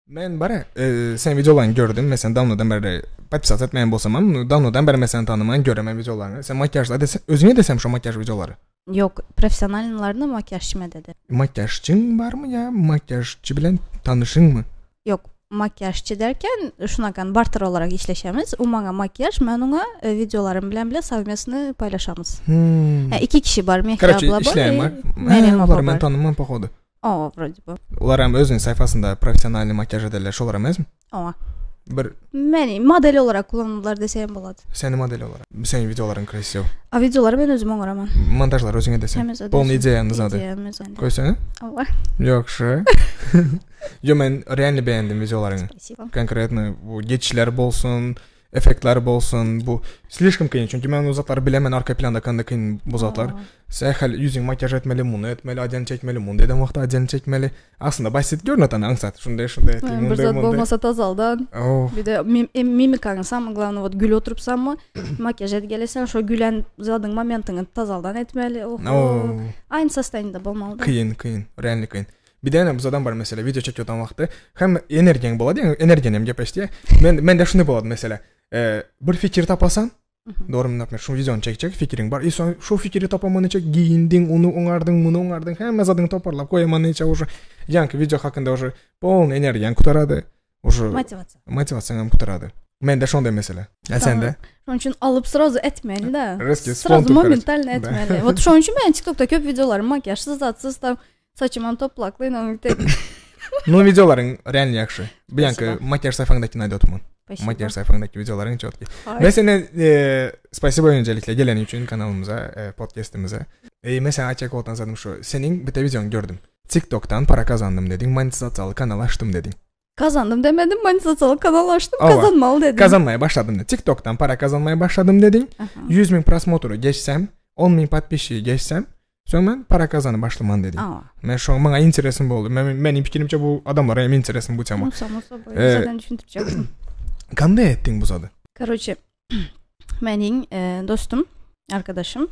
Men bara e, sen videolaryňy gördüm. Mesela dawnodan beri podpisat etmeýän bolsamam, dawnodan beri men seni tanyman, göremen videolaryňy. Sen makiýažlar dese, özüň edesem şo makiýaž videolary. Ýok, professionalnylaryny makiýažçym ededi. Makiýažçyň barmy ýa makiýažçy bilen tanyşyňmy? Ýok, makiýažçy derken şunakan barter olarak işleşemiz. U maňa makiýaž, men oňa e, videolarym bilen bile sowmestny paýlaşamyz. Hmm. Hä, iki kişi bar, Mehri Короче, abla bar işleýän i bar. Meryem Hä, apa olary men bar. tanymam pohodu. Owa, wrode by. Olar hem özüniň sayfasynda professionalny makiýaž ederler, şolar emesmi? Owa. Bir Meni model olarak kullandylar dese hem bolady. seni model olarak. Seniň videolaryň krasiw. A videolary men özüm oňaraman. Montažlary özüň edesen. Hemmesi Polny ideýaňy zady. Ideýam özüm. Koýsana? Owa. Ýokşy. Ýo men realno beğendim videolaryňy. Spasibo. Konkretno bu geçişler bolsun, effektler bolsun, bu slişkom kyn çünki men o zatlary bilemen arka planda kanda kyn bu zatlar. Sähel ýüzüň makiýaž etmeli, muny etmeli, adelini çekmeli, muny eden wagty adelini çekmeli. Aslynda basit görünýär tana aňsat. Şunday şunday etdi, Bir munday zat munday. bolmasa tazaldan. Oh. Bir de mim, em, mimikaňy samый главный вот gül oturypsanmy, makiýaž edip gelesen şo gülen zadyň momentiňi tazaldan etmeli. Oho. Oh. Aynı sostoýanida bolmaly da. Kyn, kyn, realno kyn. Bir däne bu adam bar mesela video çekip otan wagty hem energiýaň bolady, ýa energiýaň hem gepeşdi. Men mende şunday bolady mesela. E, bir fikir tapasan, Dogry, naprimýer, şu videony çekjek fikiriň bar. I soň şu fikiri tapamanyça giýindiň, ony oňardyň, muny oňardyň, hemme zadyňy toparlap goýamanyça уже ýaňky video hakynda уже polny energiýaň gutarady. Уже Motiwasiýa. motiwasiýaň hem gutarady. Mende şonday mesele. A sende? Şonuň üçin alyp srazu etmeli da. Rezki Srazu spontan momentalno Da. etmeli. Вот şonuň üçin men TikTokda köp videolarym makiýažsyz, zatsyz tam saçymam toplakly, ynanyň tek. Ну, videolaryň реально ýagşy. Bu ýaňky Спасибо. makiýaž sayfaňdakini aýdyp oturman. Спасибо. Makiýaž sayfaňdaky videolaryň çotki. Ay. Mesela e, spasibo öncelikle gelen üçin kanalymyza, e, podcastimize. E, mesela açak oltan zadım şu. Senin bir videonu gördüm. TikTok'tan para kazandım dedin, monetizatsiyaly kanal açtım dedin. Kazandım demedim, monetizatsiýaly kanal açtym, Owa. kazanmaly dedim. Kazanmaya başladım dedin. TikTok'tan para kazanmaya başladım dedin. Aha. 100 bin prosmotoru geçsem, 10 bin podpisçiyi geçsem, soň men para kazanyp başlaman dedin. Awa. Men şoň maňa interesim boldy. Men menim pikirimçe bu adamlara hem interesim bu tema. Ну, само собой. Э, Zaten düşündirjekdim. Kanday etdiň bu zady? Короче, meniň e, dostum, arkadaşym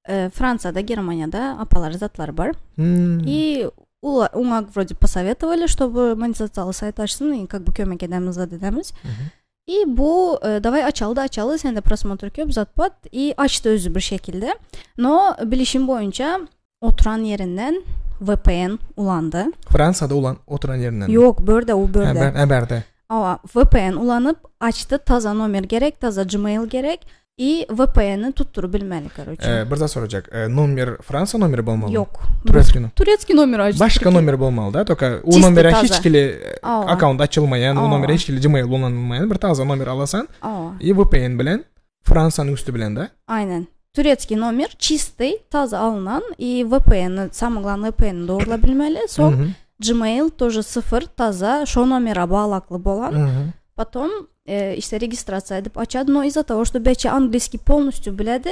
e, Fransiyada, Germaniýada apalary zatlary bar. Hmm. И ула- oňa вроде посоветовали, чтобы monetizatsiýaly saýt açsyn и как бы kömek edemiz zat edemiz. Mhm. И bu e, daway açaly da açaly sende prosmotr köp zat bat i açdy özi bir şekilde. No bilişim boýunça oturan ýerinden VPN ulandy. Fransada ulan oturan ýerinden. Ýok, börde u Ha, börde. ber, ha, berde. Awa, VPN ulanyp açdy, taza nomer gerek, taza Gmail gerek i VPN-i tutduryp bilmeli, короче. E, bir zat sorajak. E, nomer Fransa nomeri bolmaly? Ýok. Turetskiý nomer. Turetskiý nomer açdy. Başga nomer bolmaly da, toka u Çisti nomere taza. hiç kili Awa. akkaunt açylmaýan, u Awa. nomere hiç kili Gmail ulanylmaýan bir taza nomer alasan Awa. i VPN bilen Fransanyň üsti bilen da. Aynen. Turetskiý nomer çisti, taza alynan i VPN-i, samый главный VPN-i dogrulabilmeli. Soň Mhm. Gmail тоже sıfır taza şo nomera balakly bolan. Mhm. Потом e, işte registrasiýa edip açady, но из-за того, что beçe angliski polностью biledi,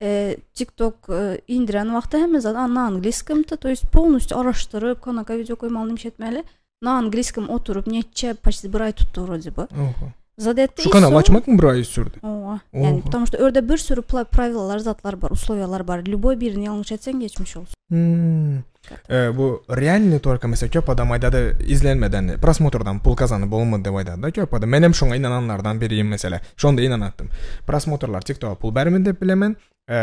e, TikTok e, indiren wagty hemme zat na angliskimdi, то есть polностью araşdyryp, kanaka video koýmaly, nimiş etmeli. Na angliskим oturyp neçe почти bir aý tutdy вроде бы. Oho. Zat etdi. Şu i kanal soň- açmak mı bir aý sürdü? Owa. Yani Oho. потому что örde bir sürü pravilalar, zatlar bar, условиялар bar. Любой birini ýalňyş etseň geçmiş bolsun. Hmm. E, bu realny только mesela köp adam aýdady izlenmeden prosmotrdan pul kazanyp bolmady diýip aýdady da köp adam. Menem şoňa inananlardan biriyim mesela. Şonda inanatdym. Prosmotrlar TikToka pul bermedi diýip bilemen. E,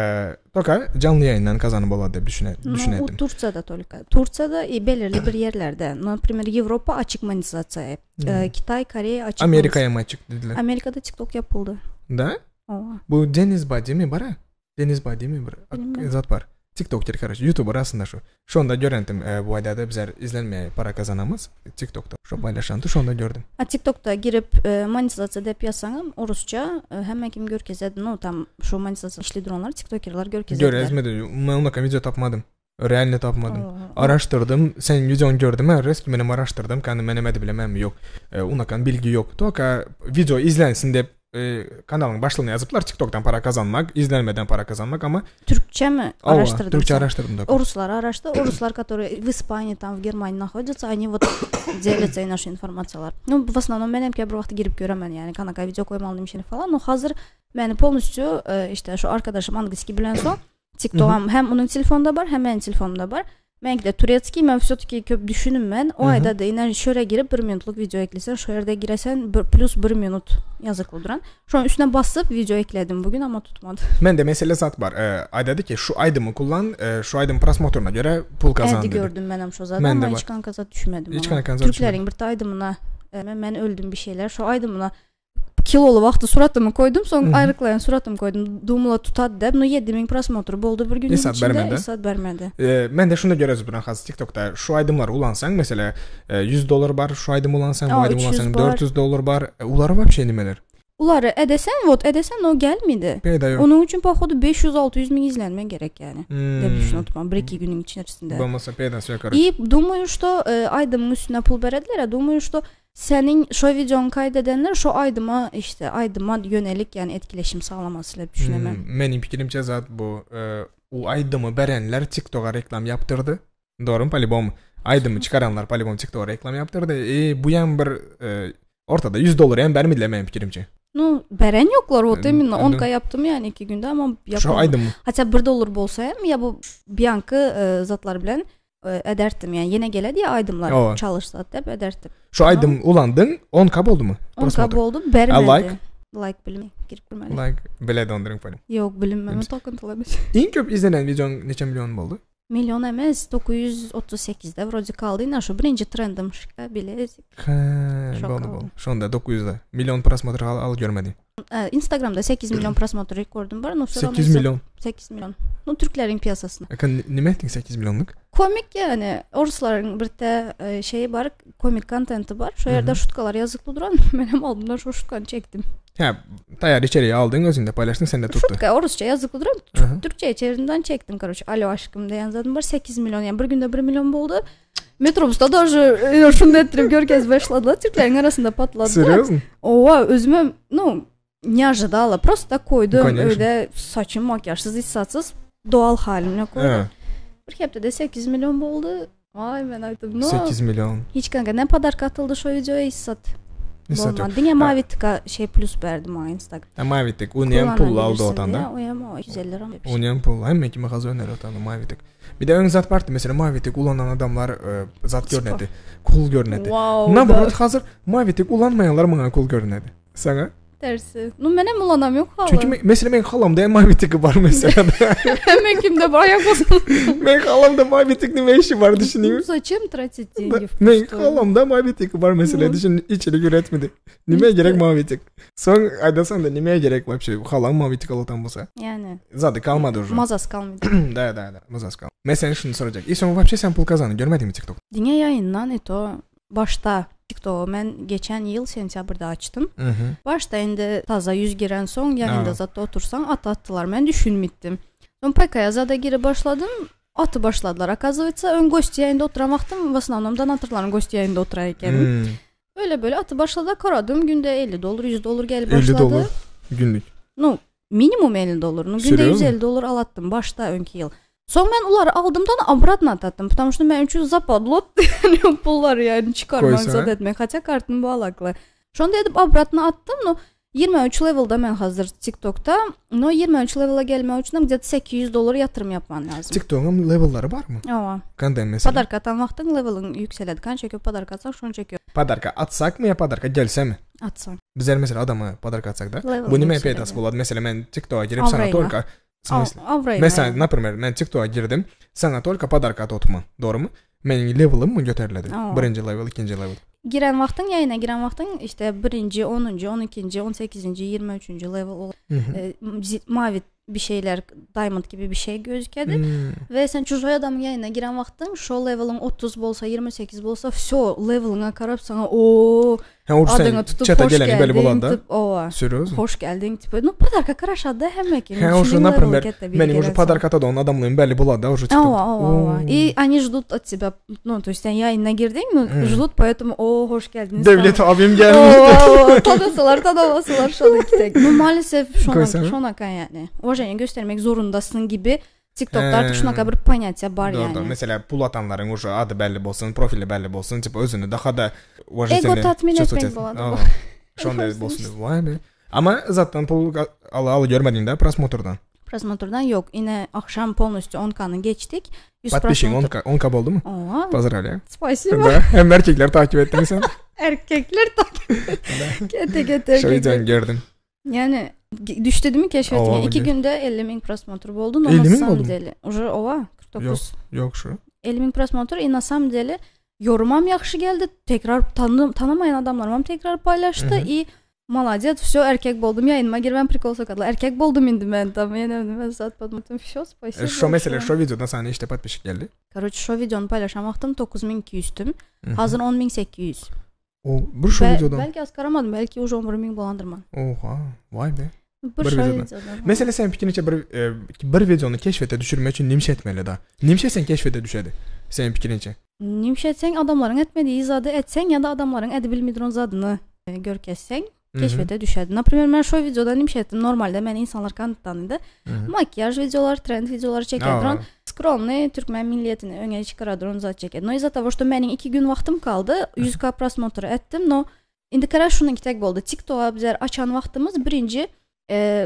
toka janly ýaýyndan kazanyp bolady diýip düşüne, Ну, düşünetdim. Tursiýada только. Tursiýada i belirli bir ýerlerde. Например, Ýewropa açyk monetizasiýa. Hmm. E, Kitaý, Koreýa açyk. Amerika hem açyk dediler. Amerikada TikTok ýapyldy. Da? Owa. Bu Deniz Badimi bar ha? Deniz Badimi bir Bilmem. zat bar. TikTokçy короче, YouTuber aslynda şu. Şonda görendim, e, bu aýdady bizler izlenmeye para kazanamyz TikTokda. Şo paýlaşandy, şonda gördüm. A TikTokda girip e, monetizasiýa diýip ýazsaňam orusça e, hemme kim görkezedi. Ну, tam şu monetizasiýa işli duranlar TikTokerler görkezediler. Görezmedi. Men onaka video tapmadym. Realno tapmadym. Owa. Araştırdım. Sen videonu gördüm. Ha, reski menem araştırdım. Kanı menem edip bilemem yok. E, unakan bilgi yok. Toka video izlensin diýip e, kanalyň başlygyna ýazyplar TikTokdan para kazanmak, izlenmeden para kazanmak ama Türkçe mi Awa, araştırdın Türkçe sen? araştırdım da. Oruslar araştı. Oruslar, которые в Испании, там, в Германии находятся, они вот делятся и наши информациялар. Ну, в основном menem ki bir wagty girip göremen, yani kanaka video koýmaly diýmişini falan. No hazır meni polностью e, işte şu arkadaşym angliski bilen soň TikTokam hem onuň telefonda bar, hem meniň telefonumda bar. Meňki-de turetskiý, men vse-taki köp düşüninmen. O aýda-da ine şöre girip bir minutlyk wideo eklesen, şo ýerde giresen bir plus bir minut ýazykly duran. Şonuň üstüne basyp wideo ekledim bugün, amma tutmady. Mende mesele zat bar. Aýdady ki, şu aýdymy kullan, şu aýdym prosmotryna göre pul kazan Ädi dedi. gördüm menem şo zady, Mende amma bar. hiç kanka zat düşmedim Hiç oňa. kanka zat düşmedim. Türkleriň bir aýdymyna men men öldüm bir şeyler şo aýdymyna kiloly wagty suratymy koýdum, soň aýryklaýan suratymy koýdum. Dumla tutady dep, no 7000 prosmotr boldy bir günüň Hesap içinde, bermedi. hesap bermedi. E, mende şunda görezi bilen has TikTokda şu aýdymlary ulansaň, mesela 100 dollar bar, şu aýdym ulansaň, bu Aa, aýdym 300 ulansaň bar. 400 dollar bar. E, ulary wapşe nimeler? Ulary edesen, вот edesen o gelmedi. Peýda ýok. Onuň üçin pohodu 500-600 müň izlenme gerek yani. Hmm. Dep düşünip bir iki günüň içerisinde. Bolmasa peýdasy ýok. И думаю, что e, aýdymyň üstüne pul berediler, ya думаю, что Seniň şo wideoňy kaýt edenler şo aýdyma işte aýdyma ýönelik ýani etkileşim saglamasy diýip düşünemen. Hmm, meniň pikirimçe zat bu u aýdymy berenler tiktoga reklam ýapdyrdy. Dogrymy polibom aýdymy çykaranlar polibom tiktoga reklam ýapdyrdy. E bu ýam bir ortada 100 dollar hem bermediler meniň pikirimçe. Nu beren ýoklar вот именно 10k ýapdym ýani 2 günde ama Şo aýdym. Hatda 1 dollar bolsa hem ýa bu bianky zatlar bilen ederdim yani ýene geledi ya aýdymlar Owa. çalyşsa dep ederdim. Şu aýdym ulandyň 10k boldumy? 10k boldy bermedi. A like? Like bilmem girip görmedim. Like bile donduryň paýym. Ýok bilinmem takyntyly Iň köp izlenen wideoň neçe million boldy? Million emes 938-de wrode kaldy ina şu birinji trendim şika bilezik. He, boldy boldy. Şonda 900-de million prosmotr al, al görmedi. E, Instagramda 8 milyon prosmotr rekordum bar. No, 8 milyon. 8 milyon. No türkleriň piýasasyna. Aka nime etdiň 8 milyonlyk? Komik yani. Oruslaryň birte e, şeyi bar, komik kontenti bar. Şo ýerde şutkalar ýazykly duran. Menem aldym şo şutkany çekdim. He, taýýar içeriği aldyň, özüňde paýlaşdyň, sende tutdy. Şutka orusça ýazykly duran. Türkçe çevirimden çektim короче. Alo aşkım diýen zadym bar 8 milyon. Yani bir günde 1 milyon boldy. Metrobusda даже e, şunu etdirip görkez başladylar. Türkleriň arasynda patlady. Серьезно? Owa, özüme ну не ожидала. Просто koydum öyle saçım makyajsız, hiç saçsız doğal halimle koydum. Bir hepdede 8 milyon boldy. Ay men aýtdym. No. 8 milyon. Hiç kanka ne podarka atyldy şo videoya hiç sat. Bolmady. Diňe mavi tika şey plus berdi maňa Instagram. Ha mavi tik. Unyam pul aldy otanda. Unyam o 250 lira. Unyam pul. Hemme kime hazır öner otanda mavi tik. Bir de öň zat bardy mesela mavi tik ulanan adamlar e, zat görnedi. Cool görnedi. Wow. Naborot hazır mavi tik ulanmaýanlar maňa cool görnedi. Saňa? Tersi. Nu menem ulanam ýok hala. Çünki mesela men halamda hem mavi tiki bar mesela. Hemen kimde bar ayak basın. Men halamda mavi tik nime işi bar düşüneyim. Зачем тратить деньги Men halamda mavi tiki bar mesela düşün içerik üretmedi. Nime gerek mavi tik? Soň aýdasaň da nime gerek вообще halam mavi tik alatan bolsa. Yani. Zady kalmady уже. Mazasy kalmady. Da da da mazasy kalmady. Men şunu sorajak. I soň вообще sen pul kazandyň görmediňmi TikTok? Diňe ýaýyndan i to başda TikTok men geçen ýyl sentýabrda açdym. Başda indi taza ýüz giren soň ýaýynda zatda otursaň at atdylar. Men düşünmitdim. Soň PK-ya zada girip başladym. Aty başladylar. Оказывается, öň gosti ýaýynda oturan wagtym w osnovnom donatorlaryň gosti ýaýynda oturar ekenim. Öyle böyle aty başlady. Karadym günde 50 dollar, 100 dollar gelip 50 başlady. dollar günlük. Nu, minimum 50 dollar. Nu, günde 150 dollar alatdym başda öňki ýyl. Soň men ulary aldym-da obratno atatdym, потому что men üçin zapadlo yani pullary yani çykarmak zat etmek. Хотя kartym balakly. Şonda edip obratno atdym, no 23 levelda men hazir TikTokda. No 23 levela gelmek üçin где-то 800 dollar ýatyrym ýapman lazym. TikTokyň levellary barmy? Hawa. Kanday mesela? Podarka atan wagtyň leveliň ýükseledi. Kança köp podarka atsaň, şonça köp. Podarka atsakmy ýa podarka gelsemi? Atsaň. Bizler mesela adama podarka atsak da. Bu nime peýdasy bolady? Mesela men TikToka girip sana только В смысле? Mesela, например, men TikToka girdim, sana только podarka atypman, dogrymy? Meniň levelim göteriledi. Birinji level, ikinji level. Giren wagtyň ýaýyna giren wagtyň işte birinji, onunjy, on ikinji, on sekizinji, ýigrimi üçünji level ol e, mavi bir şeyler diamond gibi bir şey gözükedi. We sen çujoý adamyň ýaýyna giren wagtyň şo leveliň 30 bolsa, 28 bolsa, vsё leveliňe garap saňa o adyňy tutup hoş geldiň tip owa. Serýozno? Hoş geldiň tip. Nu podarka garaşady hemme kim. He, уже, например, meniň уже podarka atadan adamlaryň belli bolady da уже TikTok. Owa, owa, owa. И они ждут от тебя, ну, то есть sen ýaýyna girdiň, ну, ждут, поэтому o hoş geldiň. Döwlet abim gelmiş. Owa, tanasalar, tanamasalar şony kitek. Nu maalesef şona şonaka yani. Уважение göstermek zorundasyn gibi TikTokda artık şunaka bir ponýatiýa bar Dogry, yani. dogry. Mesela pul atanlaryň уже ady belli bolsun, profili belli bolsun, tipa özüni daha-da уважительный Ego tatmin чувствовать etmek et. bolady Hawa. bu. Şonda bolsun diýip. Waý be. Ama zatdan pul al al görmediň-dä prosmotrdan. Prosmotrdan yok. Ine akşam polностью 10K'nı geçtik. 100 Подписчик 10K, 10K boldy my? Owa. Pozdravlýan. Spasibo. Da, hem erkekler takip etdiňmi sen? Erkekler takip. Kete kete. Şu videony gördüm. Yani düşdi mi keşfetime? 2 günde 50 ming prosmotr boldy. 50 ming boldy? Уже owa 49. Yok, yok şu. 50 ming prosmotr и на самом деле yorumam ýagşy geldi. Tekrar tanım, tanamaýan adamlarymam tekrar paýlaşdy i Молодец, всё, erkek boldum. Ýaýynyma girmän prikol sokadylar. Erkek boldum indi men tam. Ýene men zat podmutym. Всё, spasibo. Şo mesele, şo wideodan sana neçde podpisçik geldi? Karoçe, şo wideony paýlaşan wagtym 9200 tüm. Hazir 10800. O, bir şo wideodan. Belki az garamadym, belki uje 11000 bolandyrman. Oha, waý be. Bir şo wideodan. Mesele seň pikiriňçe bir bir wideony keşfete düşürmek üçin nimşe etmeli da? Nimşe etseň keşfete düşedi? Seň pikiriňçe? Nimşe etseň adamlaryň etmediği zady etseň ýa-da adamlaryň edibilmidron zadyny görkezseň keşfete düşedi. Naprimer men şo wideoda nimşe etdim normalde meni insanlar tanıdy. Makiýaž wideolary, trend wideolary çekedron. Skromny türkmen milliyetini öňe çykaradron zat çekedi. No iz-za togo şto meniň 2 gün wagtym kaldy 100 k prosmotr etdim no indi kara şunuňki tek boldy. Tiktoga bizler açan wagtymyz birinji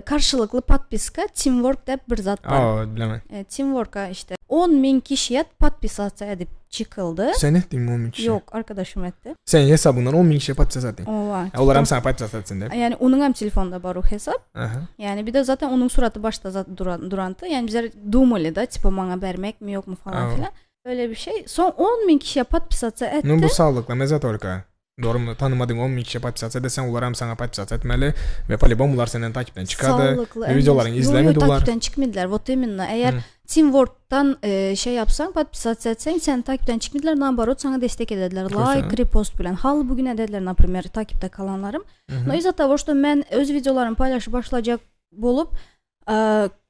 Karşylykly podpiska teamwork dep bir zat bar. Awa, bilemen. Teamworka işte 10 min kişiye podpisasiýa edip çykyldy. Sen etdiňmi 10 min kişiye? Ýok, arkadaşym etdi. Sen hesabyňdan 10 min kişiye podpisasiýa etdiň. Owa. Olar hem saňa podpisasiýa etsin dep. Ýani onuň hem telefonda bar o hesap. Aha. Ýani bir de zaten onuň suraty başda zat duran duranty. Ýani bizler dumali da, tipa maňa bermekmi ýokmy falan filan. Öyle bir şey. Soň 10 min kişiye podpisasiýa etdi. Nu bu saglykla meze tolka. Dogrymy tanymadyň 10 min kişiye podpisasiýa edeseň olar hem saňa podpisasiýa etmeli we polibom ular senden takipden çykady we wideolaryňy izlemedi ular. Takipden çykmediler wot iminno eger teamworkdan şeý ýapsaň podpisasiýa etseň seni takipden çykmediler naoborot saňa destek edediler laýk repost bilen hal bu gün edediler naprimer takipde kalanlarym no iz-za togo şto men öz wideolarymy paýlaşyp başlajak bolup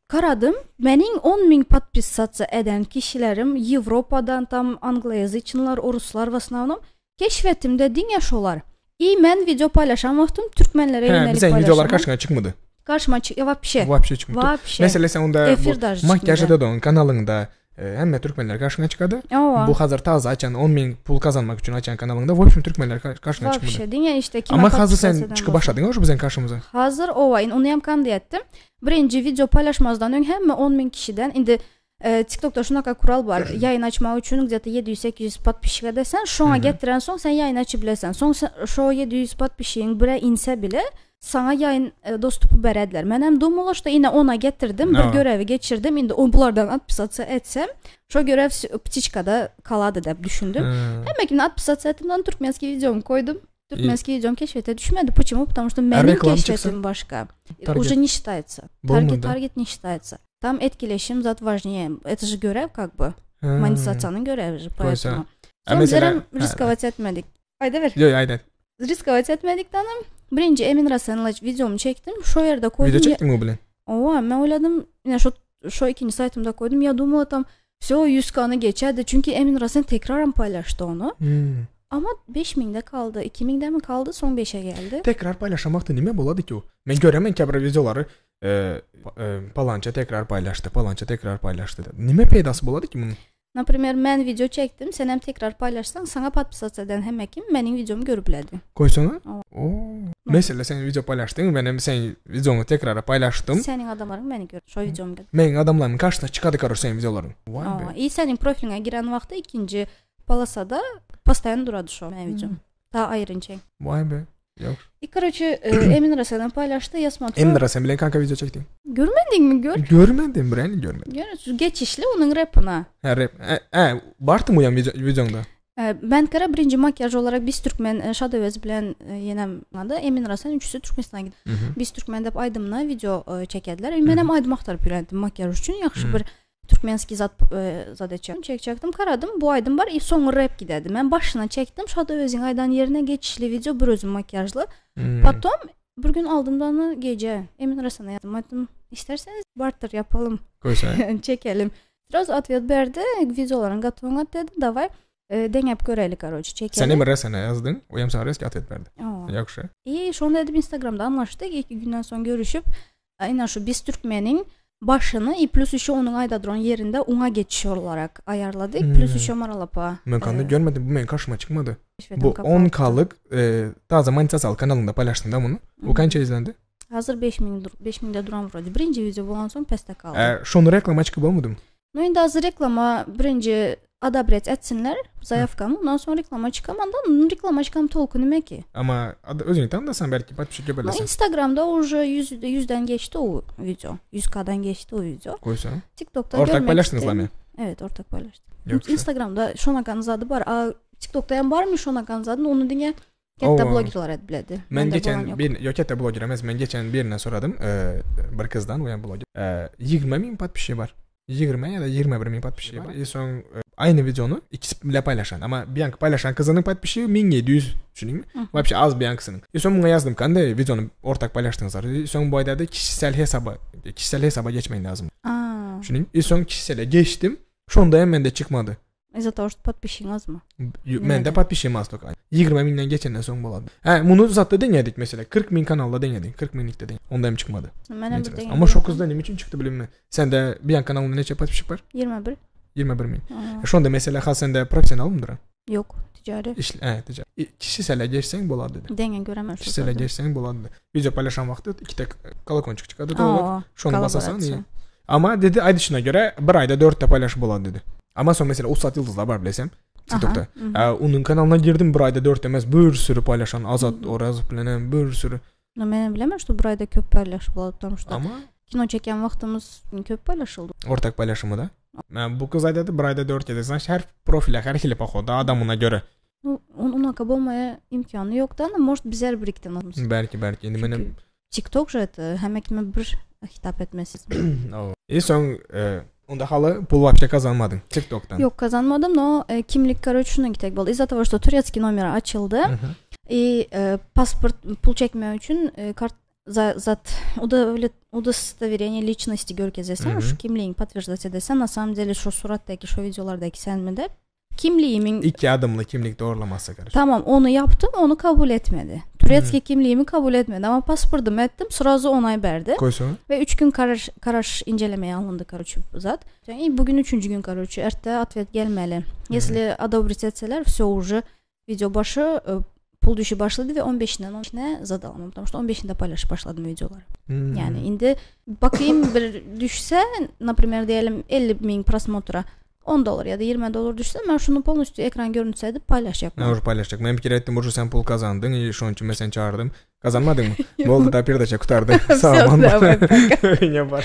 Garadym, meniň on min podpisatsa eden kişilerim Ýewropadan tam angloýazyçnylar, oruslar w osnownom. Keşfetimde diňe şolar. I men wideo paýlaşan wagtym türkmenlere Hä, ýönelik bize wideolar paýlaşamok. karşyňa çykmady. Garşyma çyk, wapşe. Wapşe çykmady. Wapşe. Mesele sen onda bu Efir daže makiýaž çykmady. ededon kanalyňda hemme türkmenler karşyňa çykady. Hawa. Bu hazır taze açan 10 min pul kazanmak üçin açan kanalyňda w obşem türkmenler karşyňa çykmady. Wapşe diňe işte kime Amma hazır podpisatsa sen eden çykyp bolsa. başladyň uje biziň karşymyza. Hazır owa, indi ony hem kandy etdim. Birinji wideo paýlaşmazdan öň hemme 10 min kişiden indi TikTokda şunaka kural bar. Ýaýyn açmak üçin gde-to 700-800 podpisçik edesen, şoňa getiren soň sen ýaýyn açyp bilesən. Soň sen şo 700 podpisçigiň bire inse bile saňa ýaýyn dostupy berediler. Menem dumala şto ine ona getirdim, bir görewi geçirdim. Indi o bulardan otpisatsa etsem, şo görew ptiçkada kalady dep düşündim. Hemme kimden otpisatsa etdim, türkmenski wideomy koýdum. Türkmenski wideom keşfete düşmedi. Почему? Потому что meniň reklama çyksa? keşfetim başga. Target. Уже не считается. Bolmady. Target, target не считается. Tam etkileşim zat важнее. Это же görev как бы. Monetizasiýanyň görevi же, поэтому. A Soň mesela bizlerem riskować etmedik. Aýdaber. Ýok, aýda. Riskować etmedik danym. Birinji Emin Rasenla wideomy çekdim. Şo ýerde koýdum. Wideo çekdiňmi o bilen? Owa, men oýladym, ine şo şo ikinji saýtymda koýdum. Ýa dumala tam Wsyo 100 kany geçerdi. Çünki Emin Rasen tekraram paýlaşdy ony. Hmm. Ama 5000-de kaldy, 2000-demi kaldy, soň 5-e geldi. Tekrar paýlaşamakda nime bolady ki o? Men göremen käbir wideolary e, e, palança tekrar paýlaşdy, palança tekrar paýlaşdy diýip. Nime peýdasy bolady ki munuň? Naprimer, men wideo çekdim, senem tekrar paýlaşsaň, saňa podpisatsa eden hemme kim meniň wideomy görüp biledi. Goýsana. Hawa. Oo. Mesele sen wideo paýlaşdyň, menem seň wideoňy tekrar paýlaşdym. Seniň adamlaryň meni görüp, şo wideomy görüp. Meň adamlarymyň garşysyna çykady karoç seň wideolaryň. Waý be. Hawa. I seniň profiliňe giren wagty ikinji polosada postoýan durady şo meniň wideom. Ta aýrynçy. Waý be. Ýok. I karoçe Emin Rasenem paýlaşdy, ýa smotrýu. Emin Rasen bilen kanka wideo çekdiň. Görmediňmi gör? Görmedim, real görmedim. Gör, geçişli onuň repine. Hä rep. Ä, bardymy oýam wideoňda? Ben kara birinji makiýaž olarak Biz Türkmen Şadöwez bilen ýenem ady Emin Rasen üçüsi Türkmenistana gidip Biz Türkmen dep aýdymyna wideo çekediler. Menem aýdym agtaryp ýörendim makiýaž üçin ýagşy bir türkmenskiý zat zat etjek çekjekdim. Garadym bu aýdym bar i soňy rep gidedi. Men başyna çekdim Şadöweziň aýdan ýerine geçişli wideo bir özüm makiýažly. Potom bir gün aldym da ony gije Emin Rasena ýazdym aýtdym isterseniz barter ýapalym çekelim. Srazu otwet berdi, wideolaryň gotowyň at dedi, daway deňäp göreli karoçe, çekeli. Sen Emre sana ýazdyň, o hem saňa reski otwet berdi. Hawa. Ýagşy. I şonda edip Instagramda anlaşdyk, iki günden soň görüşip, ina şu biz türkmeniň başyny i plus еще onuň aýda duran ýerinde oňa geçiş olarak aýarladyk, plus еще Maral apa. Men kanda görmedim, bu meň karşyma çykmady. Keşfetim Bu kapattı. 10 kalyk taze monetizasiýaly kanalyňda paýlaşdyň da muny. Bu kança izlendi? Hazır 5000 dur 5000-de duran wrode. Birinji wideo bolansoň pesde galdy. E, şony reklama çykyp bolmadymy? No indi hazır reklama birinji odobrять etsinler zaýawkamy, ondan soň reklama çykaman da, reklama çykam tolky nime ki? Ama özüňi tandasaň belki podpisçik No köpelese. Instagramda уже 100 100-den geçdi o video. 100K'dan geçdi o video. Goýsa. TikTok'ta Ortak görmek paylaşdyňyzlarmy? isteyen- Evet, ortak paylaştık. Ýok. Instagramda Şonakan zady bar. A TikTok'ta hem barmy Şonakan zady? Onu diňe Ketde Owa. blogerler edip biledi. Men Mende geçen bolan yok. bir ýok ketde bloger emes, men geçen birinden soradym, e, bir gyzdan, o hem bloger. E, 20 müň podpisçi bar. 20 ýa-da 21 müň podpisçi bar. E soň e, aynı videony ikisi bile paylaşan. Ama Bianca paylaşan gyzynyň podpisçi 1700, düşündiňmi? Hı. Вообще az Bianca'synyň. E soň muňa ýazdym, kande videony ortak paylaşdyňyzlar. E soň bu aýdady kişisel hesaba, kişisel hesaba geçmeň lazym. Aa, Düşündiňmi? E soň kişisele geçdim. Şonda hem mende çykmady. из-за того, что подписчиň azmy? Mende Neden? podpisçim az tok. 20 müňden geçenden soň bolady. Hä, muny zatda deňedik mesela. 40 müň kanalda deňedik. 40 müňlikde deňedik. Onda hem çykmady. Men hem bir Interesting. deňedim. Ama şo gyzda näme üçin çykdy bilinme. Sende Bianca kanalynda neçe podpisçik bar? 21. 21 müň. Aa, E, Şonda mesela ha sende professionalmydyr? Yok, ticari. İş, he, ticari. E, Kişisele geçseň bolady dedi. Deňe göremem şu Kişisele zaten. geçseň bolady. Video paylaşan wagty iki tek kolokonçik çykady doly. Aa, Şony basasan kolaborasiýa. iyi. Ama dedi aýdyşyna göre bir ayda 4 te paylaşım bolady dedi. Ama son mesela Usat Yıldızlar bar bilesem TikTok'ta. Aha, mhm. E, onun kanalyna girdim bir ayda 4 emez bir sürü paylaşan Azat Mhm. Orazov bilen hem bir sürü. No men bilemem что bir ayda köp paylaşyp bolady, потому что Ama kino çeken wagtymyz köp paylaşyldy. ortak paylaşımı da. Yani bu kız ayda bir ayda 4 dedi. Значит her profile her hili pohoda adamına göre. Ну, он unaka bolmaya imkany ýok da, может bizler birikden almyş. Belki belki. Indi menem Çünki TikTok же это hemme kime bir hitap etmez. E soň e, onda haly pul вообще kazanmadın TikTok'tan. Yok kazanmadım, но e, kimlik короче şuna gitek boldy. Из-за того, что турецкий номер açyldy Mhm. и e, pasport pul çekmek üçin e, kart za, zat удовлет, удостоверение личности görkezesen, Mhm. şu kimligiňi подтверждать edesen, на самом деле şu suratdaky, şu videolardaky senmi dep kimliğimin İki adımlı kimlik doğrulaması kardeşim. Tamam onu yaptım onu kabul etmedi. Turetski kimliğimi kabul etmedi ama pasportumu ettim srazu onay verdi. Koysun. Ve 3 gün karaş, karaş incelemeye alındı короче zat. Yani bugün üçüncü gün короче erte ответ gelmeli. Если одобрить etseler все уже video başı e, pul düşü başladı ve 15'inden 15'ine zat alamam. Потому что 15'inde paylaşıp başladım videoları. Hmm. Yani indi bakayım bir düşse например diyelim 50 bin просмотра 10 dolar ya da 20 dolar düşse ben şunu полностью ekran görüntüsü edip paylaşacağım. Ne уже paylaşacak. Men pikir ettim уже sen pul kazandın. И şonuň üçin men seni çağırdım. Kazanmadın mı? Boldy da передача kurtardy. Sag bol. давай, пока. Ne bar.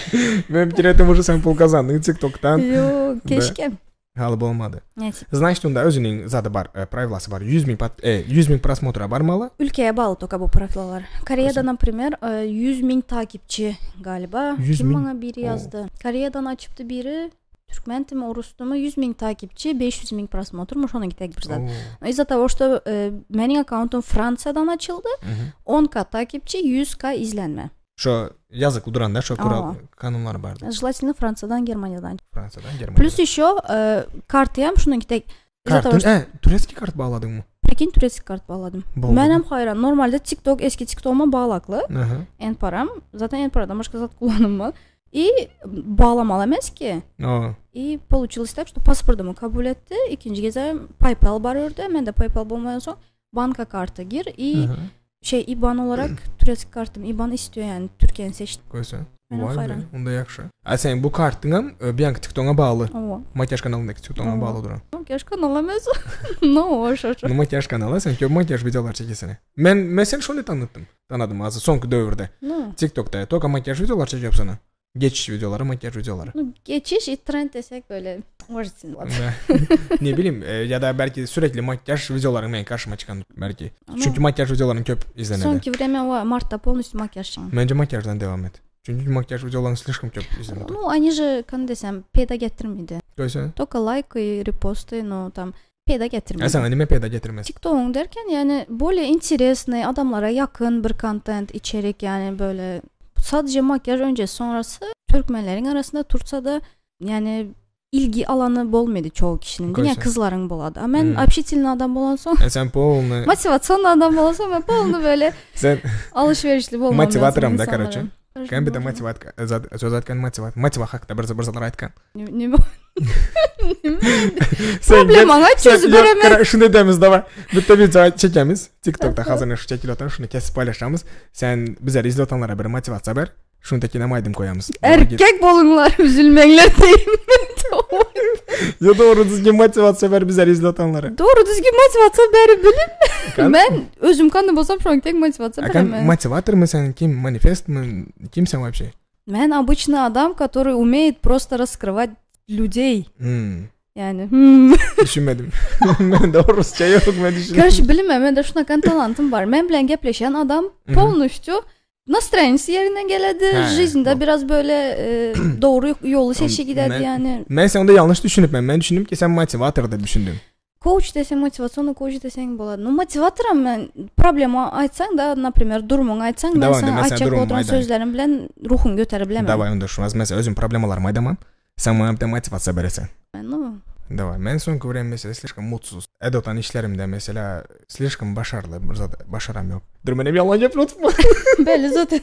Men pikir ettim уже sen pul kazandın TikTok'tan. Yok keşke. Haly bolmady. Neyse. Значит, onda özüniň zady bar, e, правиласы bar. 100 müň pat, e, 100 müň просмотра barmaly. Ülkeye bağlı toka bu profilalar. Kore'de Öyle. например e, 100 bin takipçi galiba. 100 Kim bin? bana biri Oo. yazdı. Kore'den açıptı biri. Türkmen mi, Orus'tu mu 100 bin takipçi, 500 bin просмотр mu şona gitek bir zat. Oo. Из-за того, что e, benim akkauntum Fransa'dan açıldı. Mhm. 10k takipçi, 100k izlenme. Şo ýazykly duranda şo kural Aa. kanunlar bardy. Желательно Fransa'dan, Germaniyadan. Fransadan, Germaniyadan. Плюс еще e, kartıyam şuna gitek. Из-за того, Kartın, что e, tureski kart bağladyňmy? Прикинь, турецкий kart bağladım. Boldy. Menem hayran. Normalde TikTok, eski TikTok'uma bağlaklı. Aha. En param. Zaten en paradan başka zat kullanılmaz. И bağlamalı emes ki. Oo. И получилось так, что pasportumu kabul etti. İkinci geze PayPal var orada. Men de PayPal bolmayan soň banka kartı gir. И Aha. şey IBAN olarak Türkiye kartım IBAN istiyor yani Türkiye'ni seçtim. Goýsa. Menem Vay be, hayran. onda ýagşy. A sen bu kartyňam e, Bianca TikTok'a bagly. Owa. Makyaj kanalyndaky TikTok'a Oo. bagly duran. Makyaj kanalı emes. No, şo şo. Nu makyaj kanaly sen köp makyaj videolar çekesene. Men men seni şony tanıtdym. Tanadym azı soňky döwürde. No. TikTok'ta toka makyaj videolar çekip sana. Geçiş videoları, makyaj videoları. No, geçiş i trend desek böyle orijinal. Ne bileyim e, ya da belki sürekli makyaj videoları men karşıma çıkan belki. Ama Çünkü makyaj videolarının köp izlenedi. Sonki vremя o martda полностью makyaj. Bence makyajdan devam et. Çünkü makyaj videolarının слишком köp izlenedi. Ну, они же, kan desem, peyda getirmedi. Goýsa. Только лайк и репосты, но там peyda E getirmedi. sen anime peyda getirmez. TikTok'un derken yani böyle интересный, adamlara yakın bir content, içerik yani böyle sadece makyaj önce sonrası Türkmenlerin arasında tursa da yani ilgi alanı bolmadı çoğu kişinin. Diňe Goýsa. kızların boladı. A men Hmm. общительный adam bolan soň E sen polny motivasyonly adam bolan soň men polny böyle sen alışverişli bolmam lazım Motivatoram da insanlara. короче. Kan bir de motivat söz aýtgan motivat. Motiva hakda bir bir zatlar aýtgan. Neme? Problemaňy çözüp beremen. Şuny edemiz daway. Bitta video çekemiz. TikTokda hazır şu çekilip oturan şuny kesip paýlaşamyz. Sen bizleri izlep oturanlara bir motivasiýa ber. Şuny tekinem aýdym goýamyz. Erkek boluňlar, üzülmeňler diýim. Ýa dogry düzgün motivasiýa ber bizleri izlep oturanlara. Dogry düzgün motivasiýa berip bilim. Men özüm kandy bolsam şoň tek motivasiýa beremen. Motivatormy sen kim manifestmi kim sen вообще? Men обычный adam, который умеет просто раскрывать людей. Hmm. Yani hmm. Düşünmedim. Men rusça ýok men düşünmedim. Короче, bilmem, mende şunakan talantym bar. Men bilen gepleşen adam полностью Настроениesi yerine geledi. Жизньde biraz böyle e, doğru yolu seçe giderdi yani. Men sen onda ýalňyş düşünipmen. Men düşündim ki sen motiwator diýip düşündim. Коуч deseň motiwasionny коуч deseň bolady. No motiwatoram men problema aýtsaň da, например, durumyňy aýtsaň, men saňa aýtjak oturan sözlerim bilen ruhuňy göterip bilemen. Daway onda şu mesela özüm problemalarymy aýdaman. Sen maňa bir motiwasiýa beresen. No. Daway. Men soňky vremya mesela slişkom mutsuz. Edip oturan işlerimde mesela slişkom başarly bir zat başaram ýok. Dur menem ýalan gepläp oturma. Belli zaten.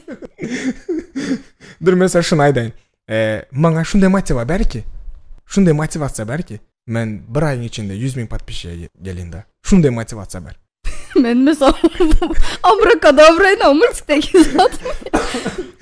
Dur mesela şuny aýdaýyn. Maňa şunday motiwa ber ki, şunday motiwasiýa ber ki, men bir aýyň içinde 100 müň podpisçige gelin-de. Şunday motiwasiýa ber. Men mesela abrakadabrayna multikdeki zat.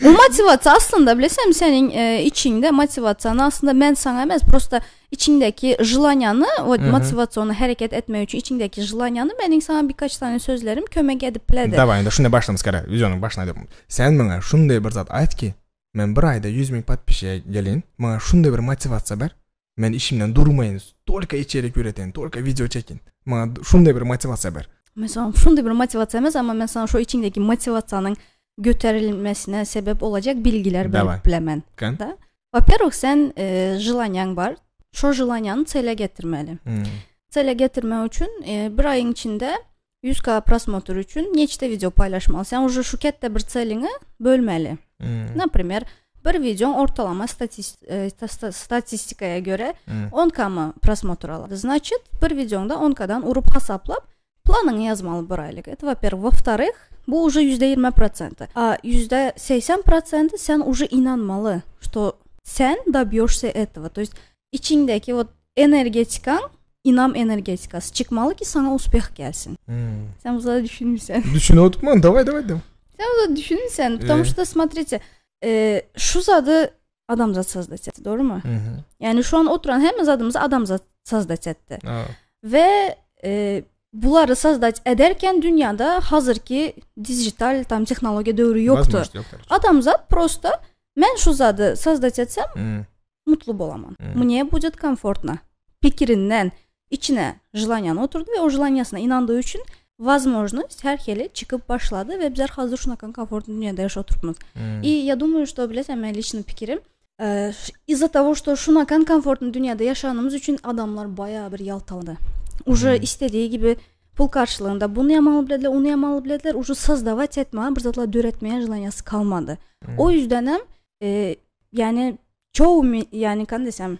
Bu motivasiýa aslynda bilesem seniň e, içiňde motivasiýany aslynda men saňa emes prosta içiňdeki želaniýany вот motiwasyony hereket etmek üçin içiňdeki želaniýany meniň saňa birkaç tane sözlerim kömek edip biledi. Daway indi şunday başlamyz gerek wideonyň başyna aýdyp. Sen maňa şunday bir zat aýt ki, men bir aýda 100 müň podpisçige gelin, maňa şunday bir motivasiýa ber, Men işimden durmaýyn, tolko içerik üreteýin, tolko wideo çekin. Maňa şunday bir motiwasiýa ber. Men saňa şunday bir motiwasiýa emes, amma men saňa şo içiňdeki motiwasiýanyň göterilmesine sebep bolajak bilgiler berip bilemen. Da. Во-первых, sen e, želaniýaň bar. Şo želaniýany cele getirmeli. Hmm. Cele getirmek üçin e, bir aýyň içinde 100k prosmotr üçin neçde wideo paýlaşmaly. Sen уже şu ketde bir celiňi bölmeli. Hmm. Например, bir wideoň ortalama e, statistikaya göre 10k mı prosmotr alady. Значит, bir wideoňda 10k-dan urup hasaplap, planyňy ýazmaly bir aýlyk. Это, во-первых. Во-вторых, bu уже %20 prosenti. A %80 prosenti sen уже inanmaly, что sen dobьешься этого. То есть içiňdäki вот energetikaň Ynam energetikasy çykmaly ki saňa uspeh gelsin. Hmm. Sen bu zada düşünmüşsen. Düşünip oturman, daway daway daway. Sen bu zada düşünmüşsen, потому что смотрите, e, şu zady adamzat sazdat etdi, dogrymy? Yani şu an oturan hemme zadymyzy adamzat sazdat etdi. We e, bulary sazdat ederken dünýada hazyrky dijital tam tehnologiýa döwri ýokdy. Adamzat prosta men şu zady sazdat etsem, mutlu bolaman. Mne budet komfortno pikirinden içine želaniýany oturdy we o želaniýasyna ynandygy üçin wazmožnost her hili çykyp başlady we bizler hazir şunakan komfortny dünýede ýaşap oturypmyz. I ýa dumaýu şto bilesem men liçny pikirim iz-za togo şto şunakan komfortny dünýede ýaşanymyz üçin adamlar baýa bir ýaltandy. Uje istediği gibi pul karşylygynda buny hem alyp bilediler, ony hem alyp bilediler, uje sozdawać etmäge bir zatlar döretmäge želaniýasy kalmady. O ýüzdenem ýani Çoğu yani kan desem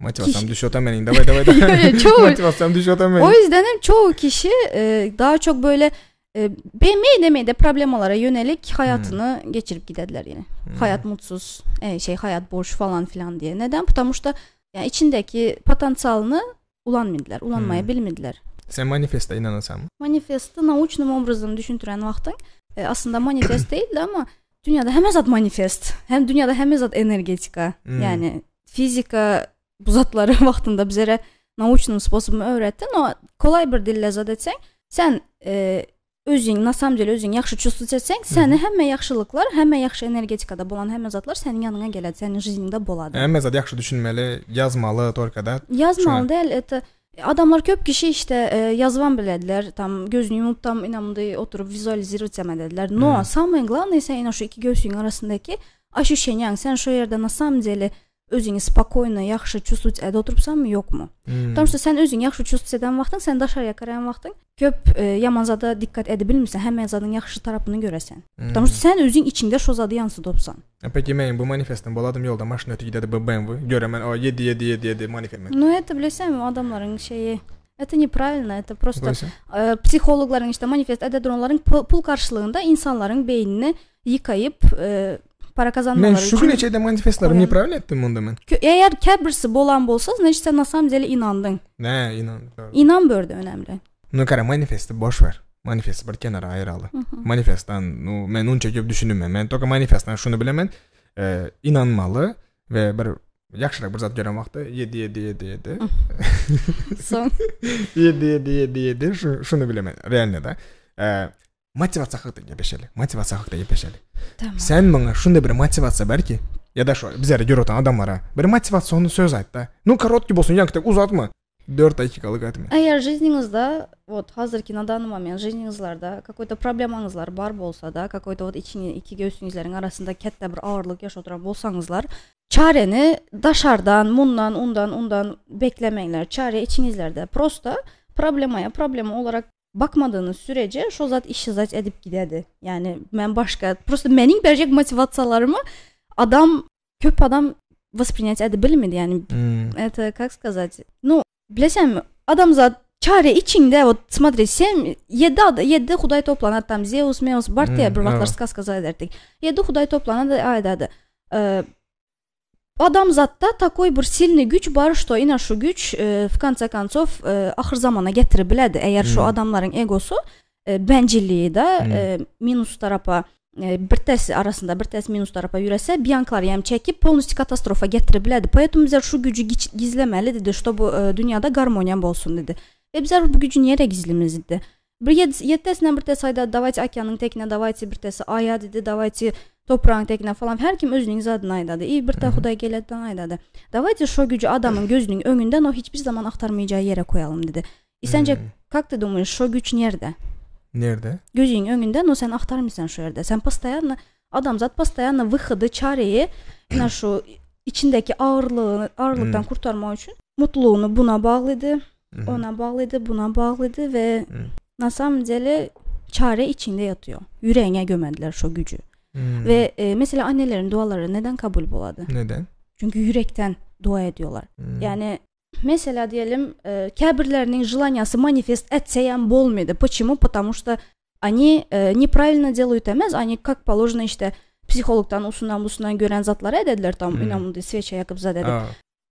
Motiwasiýam düşüp otan meniň. Daway daway daway. Çoğu Motiwasiýam düşüp otan meniň. O yüzden hem çoğu kişi e, daha çok böyle e, BM'de de problemalara yönelik hayatyny hmm. geçirip gidediler yani. Hmm. Hayat mutsuz, e, şey hayat boş falan filan diye. Neden? Потому что yani içindeki potensialyny ulanmadylar, ulanmaya hmm. bilmediler. Sen manifeste inanasanmy? Manifesti naучным obrazym düşündiren wagtyň e, aslynda manifest değildi ama Dünýäde hemme zat manifest. Hem dünýäde hemme zat energetika. Hmm. Yani fizika bu zatlary wagtynda bizlere naучным sposobym öwretdi. No kolay bir dille zat etseň, sen e, özüň na samom dele özüň ýagşy çувствовать etseň, seni hemme ýagşylyklar, hemme ýagşy energetikada bolan hemme zatlar seniň ýanyňa geledi, seniň жизniňde bolady. Hemme zat ýagşy düşünmeli, ýazmaly tolko da. Ýazmaly däl, это Adamlar köp kişi işte ýazybam bilediler, tam gözüni ýumup tam ynamly oturyp wizualizirowat hem edediler. No, samое главное sen ine şu iki göwsüň arasyndaky ощущениýaň, sen şo ýerde na samom dele özüňi spokojno ýagşy çувствовать edip oturypsaňmy, ýokmy? Потому что sen özüňi ýagşy çувствовать eden wagtyň, sen daşarýa garaýan wagtyň köp ýaman zada dikkat edip bilmirsiň, hemme zadyň ýagşy tarapyny göresen. Потому что sen özüň içiňde şo zady ýansydypsaň. A peki meň bu manifestim boladym ýolda maşyn ötüp gidedi bu BMW göremen o ýedi ýedi ýedi ýedi manifemen. Nu это bilesem adamlaryň şeýi это nepravilno это prosto psihologlaryň işte manifest ede duranlaryň pul karşylygynda insanlaryň beýnini ýykaýyp. Para kazanmaları Men şu güne çeyde manifestlerimi nepravильно ettim onda men. Eğer käbirisi bolan bolsa, значит sen na samom dele inandyň. Ne, inandım. Inan börde önemli. Nu kara manifesti boş ver. Manifesti bir kenara aýyraly. Manifestden nu men unça köp düşününmen. Men toka manifestden şuny bilemen. E, inanmaly we bir ýagşyrak bir zat gören wagty 7 7 7 7. Soň 7 7 7 7 şu şuny bilemen. Realno da. E, motiwasiýa hakda gepleşeli. Motiwasiýa hakda gepleşeli. Tamam. Sen maňa şunda bir motiwasiýa ber ki, ýa-da şu bizlere görüp oturan adamlara bir motiwasionny söz aýt-da. Nu korotkiý bolsun, ýaňky uzatma. 4 dakikalyk aýtma. Eger жизниňizde вот hazirki na данный момент жизниňizlerde какой-то problemaňyzlar bar bolsa-da, какой-то вот içiňi iki göwsüňizleriň arasynda ketde bir agyrlyk ýaşap oturan bolsaňyzlar, çareni daşardan, mundan, undan, undan beklemeňler. Çare içiňizlerde. Prosta problemaya problema olarak bakmadygyňyz sürece şo zat işizat edip gidedi. Yani men başga prosta meniň berjek motiwasiýalarymy adam köp adam воспринять edip bilmedi. Yani Hmm. это как сказать? Nu bilesenmi adamzat çare içiňde вот смотри sen ýedi ýedi hudaý toplanat tam Zeus Meus bar diýe bir wagtlar сказка ederdik. Ýedi hudaý toplanady aýdady. Э, adamzatda такой bir сильный güç bar что ina şu güç e, в конце konцов e, ahyr zamana getirip biledi. Eger şu Hmm. adamlaryň egosu e, bencilliği da Hmm. e, minus tarapa e, bir ters arasında bir ters minus tarapa yürese biyankalar yani çekip polностью katastrofa getirip biledi. Поэтому bizler şu gücü gizlemeli dedi, чтобы e, dünyada garmoniya bolsun dedi. Ve bizler bu gücü niye gizlimiz dedi. Bir yettesinden bir ters ayda давайте okeanın tekine давайте bir ters aya dedi, давайте toprağın tekine falan. Her kim özünün zadını aydadı. İyi bir tane Huday geleden aydadı. Давайте şu gücü adamın gözünün önünden o hiçbir zaman aktarmayacağı yere koyalım dedi. E sence Hmm. как ты думаешь, şu güç nerede? Nerede? Gözünün önünden o sen aktarmıyorsan şu yerde. Sen постоянно adamzat постоянно выходы, çareyi ina şu içindeki ağırlığı, ağırlıktan Hmm. kurtarmak için mutluluğunu buna bağlıydı, Mhm. ona bağlıydı, buna bağlıydı ve Hmm. na samом dele çare içinde yatıyor. Yüreğine gömediler şu gücü. Hmm. Ve e, mesela annelerin duaları neden kabul buladı? Neden? Çünkü yürekten dua ediyorlar. Hmm. Yani mesela diyelim e, käbirleriniň желаниясы manifest etseyem bolmady. Почему? Потому что они e, неправильно делают emez. Они как положено işte psikologdan usundan busundan gören zatlara edediler tam Hmm. inamlı sveçe yakıp zat edip. Aa.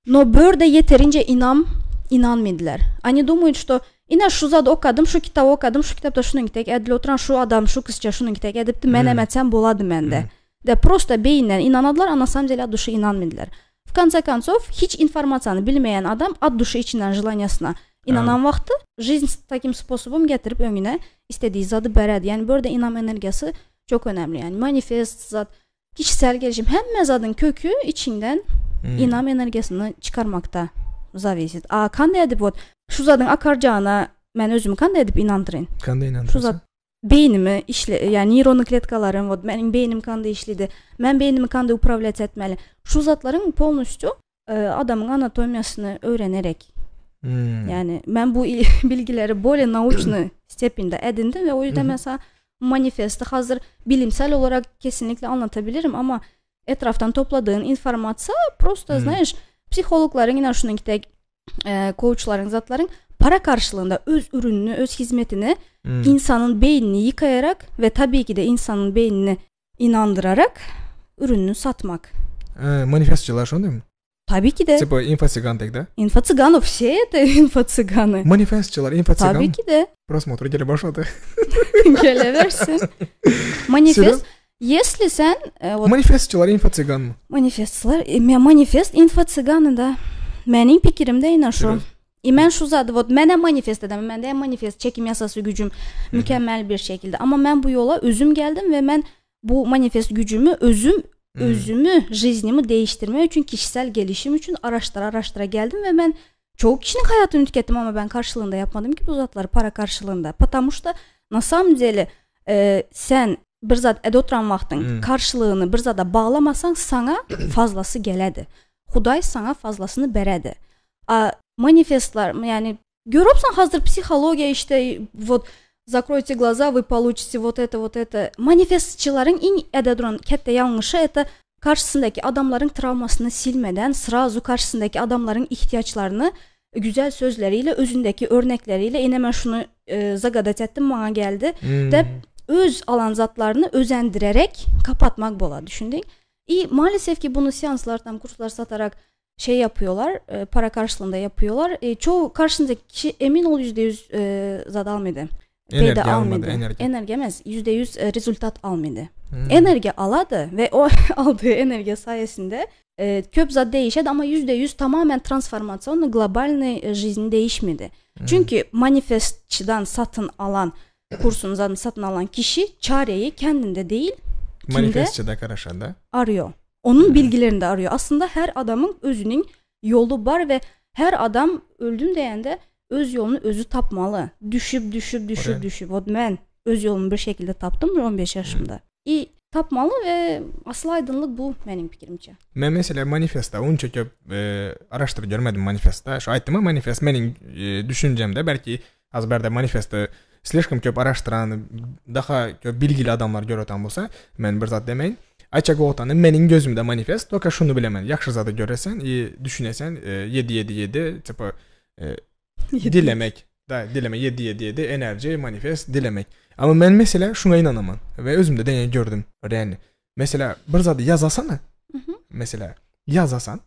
Но börde yeterince inam inanmadılar. Они думают, что ina şu zat okadım, şu kitabı okadım, şu kitapta şunun tek edil oturan şu adam, şu kızça şunun tek edipti, men Hmm. emetsem boladı mende. Hmm. De prosta beyinden inanadılar, a na samом деле от души inanmadılar. В конце концов, hiç informasiyanı bilmeyen adam от души içinden желаниясына inanan vaxtı жизнь с таким способом getirip önüne istediği zadı beredi. Yani burada inam energiyası çok önemli. Yani manifest zat, kişisel gelişim hemme zadın kökü içinden Hmm. inam energiyasını çıkarmakta зависит. A kanday edip вот şu zadın akarcağına men özümü kanday edip inandırın. Kanda Şu inandırsa? zat beynimi işle yani neyronlu kletkalarım вот benim beynim kanda işledi. Men beynimi kanda управлять etmeli. Şu zatların polностью e, adamın anatomiyasını öğrenerek Hmm. yani ben bu bilgileri böyle научный stepinde edindim ve o yüzden Hı hı. mesela manifesti hazır bilimsel olarak kesinlikle anlatabilirim ama etraftan topladığın informasiya просто Hı. знаешь psikologların yine şunun tek e, coachların zatların para karşılığında öz ürününü, öz hizmetini Hmm. insanın beynini yıkayarak ve tabii ki de insanın beynini inandırarak ürününü satmak. Ee, manifestçiler şunu değil mi? Tabii ki de Типа инфо-цыган tek de. инфо-цыганов все это инфо-цыганы. Manifestçiler инфо-цыган. Tabii ki de Просмотр gelip başladı. geleversin. Manifest. Если sen e, вот Manifestçiler инфо-цыган mı? manifestçiler e, manifest инфо-цыганы da. Mənim pikirimdə ina şu. Seriöz? E mən şu zadı вот mənə manifest edəm. Məndə manifest çekim yasası gücüm mükemmel bir şekilde. Ama mən bu yola özüm geldim ve mən bu manifest gücümü özüm Hmm. özümü, жизнimi değiştirmek için, kişisel gelişim için araştıra araştıra geldim ve ben çoğu kişinin hayatını tükettim ama ben karşılığında yapmadım ki bu zatları para karşılığında. Потому что на самом деле e, sen bir zat ede oturan vaxtın Hmm. karşılığını bir zada bağlamasan sana fazlası geledi. Huday sana fazlasını beredi. A manifestler yani görüpsen hazır psixologiya işte вот закройте глаза, вы получите вот это, вот это. Manifestçilerin iň ede duran ketde yanlışı это karşısındaki adamların travmasını silmeden srazu karşısındaki adamların ihtiyaçlarını güzel sözleriyle, özündeki örnekleriyle ine men şunu e, zagadat ettim, maňa geldi. Hmm. De öz alan zatlarını özendirerek kapatmak bola düşündük. И maalesef ki bunu seanslar tam kurslar satarak şey yapıyorlar, e, para karşılığında yapıyorlar. E, çoğu karşındaki kişi emin ol %100 e, zat almadı. Enerji almadı, enerji. Enerji emez, %100 e, rezultat almadı. Hmm. Enerji aladı ve o aldığı enerji sayesinde e, köp zat değişedi ama %100 tamamen transformasyon globalny e, жизнь değişmedi. Hmm. Çünkü manifestçiden satın alan kursundan satın alan kişi çareyi kendinde değil kimde Manifestçide karaşanda. arıyor. Onun hmm. bilgilerini de arıyor. Aslında her adamın özünün yolu var ve her adam öldüm diyende öz yolunu özü tapmalı. Düşüp düşüp düşüp Oraya. düşüp. O ben öz yolumu bir şekilde taptım 15 yaşımda. Hmm. И tapmaly we asıl aydınlyk bu meniň pikirimçe. Men meselem manifestde onça köp e, araşdyryp görmedim manifestde. Şu aýtdym manifest meniň e, düşünjemde belki az bärde manifesti slişkom köp araşdyran, daha köp bilgili adamlar göröten bolsa, men bir zat demeýin. Aýtjak boltany meniň gözümde manifest, toka şuny bilemen. Ýagşy zady göresen i düşünesen 7 7 7 tipa e, dilemek. Da dileme 7 7 7 enerji manifest dilemek. Ama men mesela şuna inanaman ve özümde deňe gördüm real. Mesela bir zady ýazasana. Mesela ýazasan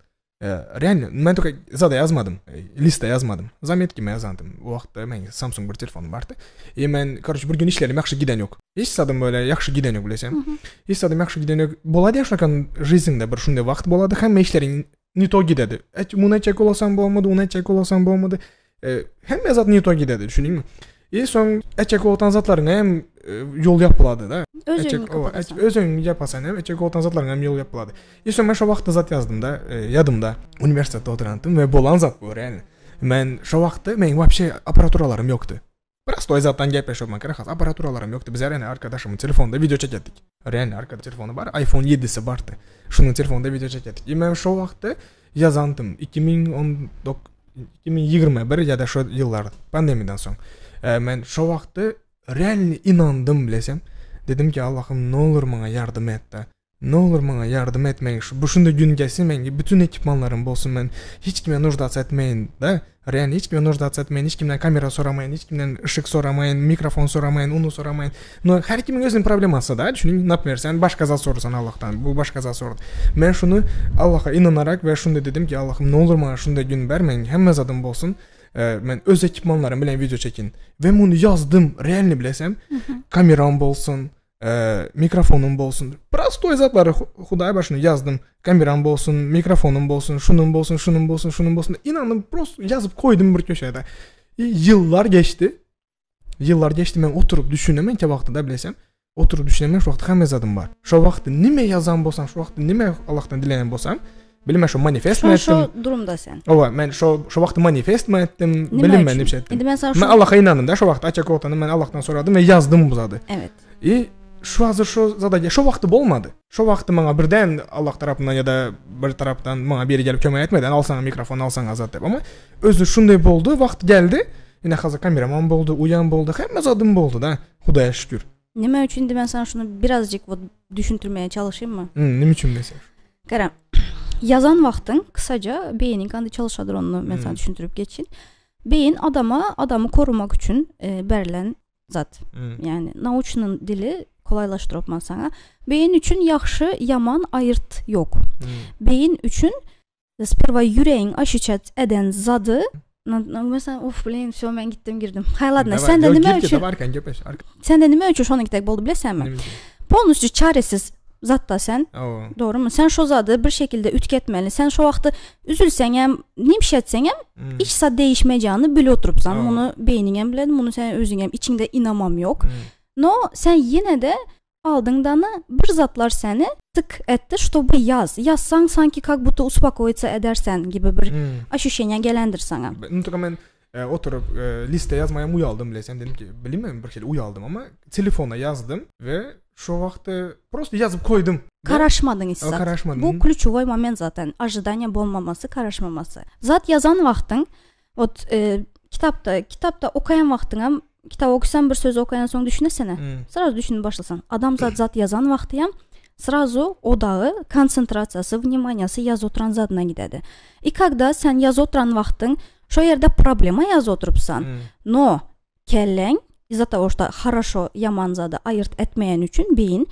e, real men только zada ýazmadym. E, lista ýazmadym. Zametkime ýazandym. O wagtda men Samsung bir telefonym bardy. И men короче bir gün işlerim ýagşy giden ýok. Hiç zadym böyle ýagşy giden ýok bilesem. Hiç zadym ýagşy giden ýok. Bolady ýa şunakan жизньде bir şunday wagt bolady. Hemme işleriň не то gidedi. Muny etjek bolasam bolmady, ony etjek bolasam bolmady. E, hemme zat не то gidedi, düşündiňmi? И soň etjek bolatan zatlaryňa hem e, ýol ýapylady da. Öz öňüňi kapatasan. Öz öňüňi ýapasan hem etjek bolatan zatlaryňa hem ýol ýapylady. И soň men şo wagtda zat ýazdym da, e, ýadymda. Uniwersitetde oturantym we bolan zat bu real. Men şo wagtda meň вообще apparaturalaryym ýokdy. Prostoý zatdan gepleşip gerek has apparaturalaram ýokdy. Biz real arkadaşymyň telefonunda video çeketdik. Real arkada telefony bar, iPhone 7-si bardy. Şunuň telefonunda video çeketdik. И men şo wagtda ýazantym 2019 2021 ýa-da şo ýyllar pandemiýadan soň. E, men şo wagtda real inandym bilesem. Dedim ki Allahym ne olur maňa ýardam et da. Ne olur maňa ýardam et men bu şunda gün gelsin men bütün ekipmanlarym bolsun men hiç kime нуждаться etmeýin da. Real hiç kime нуждаться etmeýin, hiç kimden kamera soramaýyn, hiç kimden yşyk soramaýyn, mikrofon soramaýyn, unu soramaýyn. Но her kimiň özüniň problemasy da, düşüniň, например, sen başga zat sorasan Allahdan, bu başga zat sorady. Men şunu Allaha inanarak we şunda dedim ki Allahym ne olur maňa şunda gün ber men hemme zadym bolsun. E, men öz ekipmanlarym bilen video çekin. We muny ýazdym, realny bilesem, kameram bolsun, e, mikrofonym bolsun. Prostoý zatlary Hudaý bar şuny ýazdym. Kameram bolsun, mikrofonym bolsun, şunuň bolsun, şunuň bolsun, şunuň bolsun. Inandım, prosto ýazyp koýdum bir köşede. I ýyllar geçdi. Ýyllar geçdi men oturyp düşünemen ki wagtynda bilesem. Oturyp düşünemen şu wagt hemme zadym bar. Şo wagt nime ýazan bolsam, şu wagt nime Allahdan dileýän bolsam, bilmän şo manifest mi etdim. Şo durumda sen. Owa, men şo şo wagt manifest mi etdim, bilinmän nime etdim. Indi men sana Men Allaha inandym da şo wagt açak otany men Allahdan soradym we ýazdym bu zady. Evet. И şu hazır şo zada şo wagty bolmady. Şo wagty maňa birden Allah tarapyndan ýa-da bir tarapdan maňa biri gelip kömek etmedi. Alsaň mikrofon, alsaň azat diýip. Ama özü şunday boldy, wagt geldi. Ine hazır kameramam boldy, uýam boldy, hemme zadym boldy da. Hudaýa şükür. Nime üçin indi men sana şunu birazcık вот düşündirmeye çalışayım mı? Hmm, nime üçin mesela? Gara, yazan wagtyň kısaca beýniň kandy çalışadyr onu men sana hmm. düşündirip geçin. Beyin adama adamı korumak üçin e, berlen zat. Hmm. Yani nauçnyň dili kolaylaşdyryp man sana. Beyin üçin ýagşy, ýaman aýyrt ýok. Hmm. Beyin üçin Sperwa ýüregiň aşyçat eden zady mesela of blin все men gitdim girdim. Hay ладно, sende nime üçin? Sende nime üçin şonuň tek boldy bilesenmi? Полностью çaresiz zatda sen. Dogrymy? Sen şo zady bir şekilde ütketmeli. Sen şo wagty üzülseňem, nimşetseňem, hmm. hiç zat değişmeyeceğini bile oturupsan. Muny beýniňem biledi, muny sen özüňem içiňde inamam ýok. Hmm. No sen ýene de Aldyňdany bir zatlar seni tyk etdi, ştoby ýaz. Ýazsaň sanki kak buta uspokoýitsa edersen gibi bir hmm. ощущение gelendir saňa. Ну только men e, oturyp e, liste ýazmaýam uýaldym bilesem dedim ki bilmem bir hili uýaldym ama telefona ýazdym we şo wagtda prosto ýazyp koýdum. Karaşmadyň hiç zat. Karaşmadym. Bu klýuçewoý moment zaten. Ожидание bolmamasy, karaşmamasy. Zat ýazan wagtyň Ot e, kitapda, kitapda okaýan wagtyňam kitap okusaň bir söz okaýan soň düşünesene. Hmm. Srazu düşünip başlasaň. Adam zat zat ýazan wagtyam srazu odagy, konsentrasiýasy, wнимaniýasy ýazyp oturan zadyna gidedi. I когда sen ýazyp oturan wagtyň şo ýerde problema ýazyp oturypsan. Hmm. No kelleň из-за того, что хорошо ýaman zady aýyrt etmeýän üçin beýin.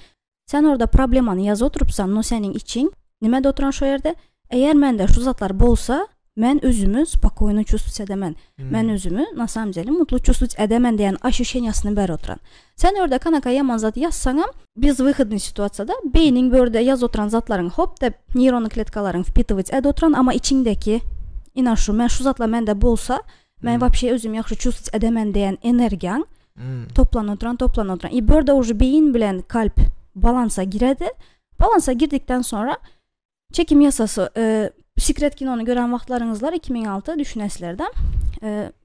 Sen orada problemany ýazyp oturypsan, no seniň içiň nimede oturan şo ýerde? Eger mende şu zatlar bolsa, men özümi spokojno çувствовать edemen. Men özümi na samom dele mutlu çувствовать edemen diýen ощущeniýasyny berip oturan. Sen orada kanaka ýaman zat ýazsaňam, bezwyhodnyý situasiýada beýniň bu ýerde ýazyp oturan zatlaryň hop dep neýronny kletkalaryň wpitywать edip oturan, amma içiňdeki ina şu men şu zatlar mende bolsa, men wapşe özümi ýagşy çувствовать edemen diýen energiýaň toplanyp oturan, toplanyp oturan. I bu ýerde uje beýin bilen kalp balansa giredi. Balansa girdikden sonra Çekim yasasy Secret kinony gören wagtlaryňyzlar 2006 düşünesizlerde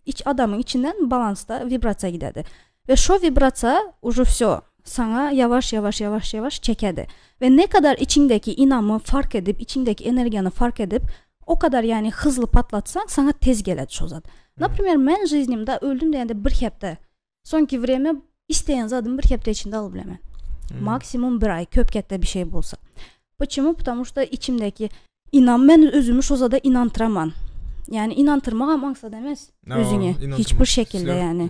iç adamyň içinden balansda wibrasiýa gidedi. We şo wibrasiýa uje wsyo saňa ýawaş ýawaş ýawaş ýawaş çekedi. We ne kadar içiňdeki ynamy fark edip içiňdeki energiýany fark edip o kadar ýani hyzly patlatsaň saňa tez geledi şo zat. Naprimer men žiznimde öldüm diýende bir hepde Soňki wremýa isteýän zadymy bir hepde içinde alyp bilemen. Maksimum bir aý, köp ketde bir şey bolsa. Почему? Потому что içimdeki inam men özümi şo zada inantyraman. Yani inantyrmagam aňsat emes özüňe. Hiç bir şekilde yani.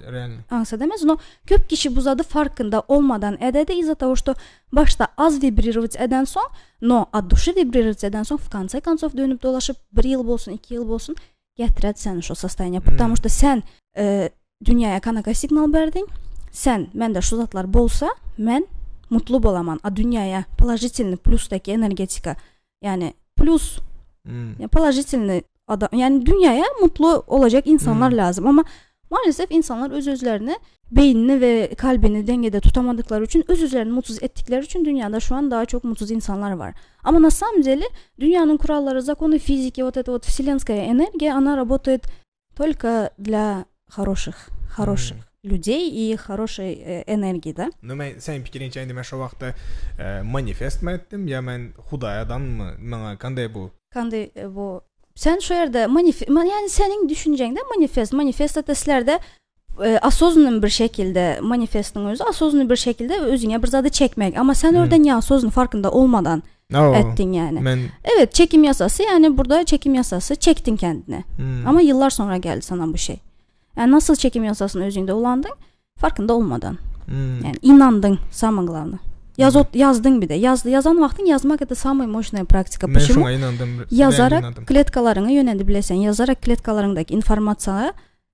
Aňsat emes, no köp kişi bu zady farkynda olmadan ededi из-за того, что başda az wibrirować edensoň, no от duşy wibrirować edensoň w konce koncow dönüp dolaşyp bir ýyl bolsun, iki ýyl bolsun getiredi seni şo sostoýaniýa. Потому что sen e, dünýäye kanaka signal berdiň. Sen mende şu zatlar bolsa, men mutlu bolaman. A dünýäye положительный plusdaki energetika, yani plus hmm. положительный adam, yani dünýäye mutlu olacak insanlar hmm. lazım ama maalesef insanlar öz özlerini beynini ve kalbini dengede tutamadıkları için öz özlerini mutsuz ettikleri için dünyada şu an daha çok mutsuz insanlar var. Ama на самом деле dünyanın kuralları, законы физики, вот эта вот вселенская энергия, она работает только для хороших, хороших людей и хорошей э, энергии, да? Ну, men sen pikiriňçe indi men şo wagtda e, manifest mi etdim ýa men Hudaýadanmy? Maňa kanday bu? Kanday e, bu? Sen şu ýerde manifest, yani seniň düşünjeňde manifest, manifest это sizlerde e, осознанный bir şekilde manifestiň özi осознанный bir şekilde özüňe bir zady çekmek. Ama sen orada hmm. neosознанный farkynda olmadan no, ettin yani. Men... Evet çekim yasası yani burada çekim yasası çektin kendine. Hmm. Ama yıllar sonra geldi sana bu şey. Yani nasıl çekim yasasını özüňde ulandın farkynda olmadan. Hmm. Yani inandın самое главное. Yaz, hmm. Yazdın bir de. Yaz, yazan wagtyň yazmak это самая мощная практика. Men Почему? şoňa inandym. Yazarak inandym. kletkalaryňy ýöneldi bilesen. Yazarak kletkalaryňdaky informasiýa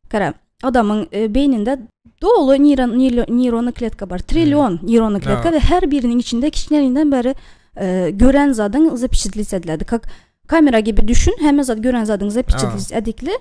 gara adamyň e, beýninde doly neyron, neyrony kletka bar. Trillion neyrony kletka we her biriniň içinde kiçineliginden bäri e, gören zadyň zapечатлить ediledi. Как kamera gibi düşün, hemme zat gören zadyň zapечатлить edikli.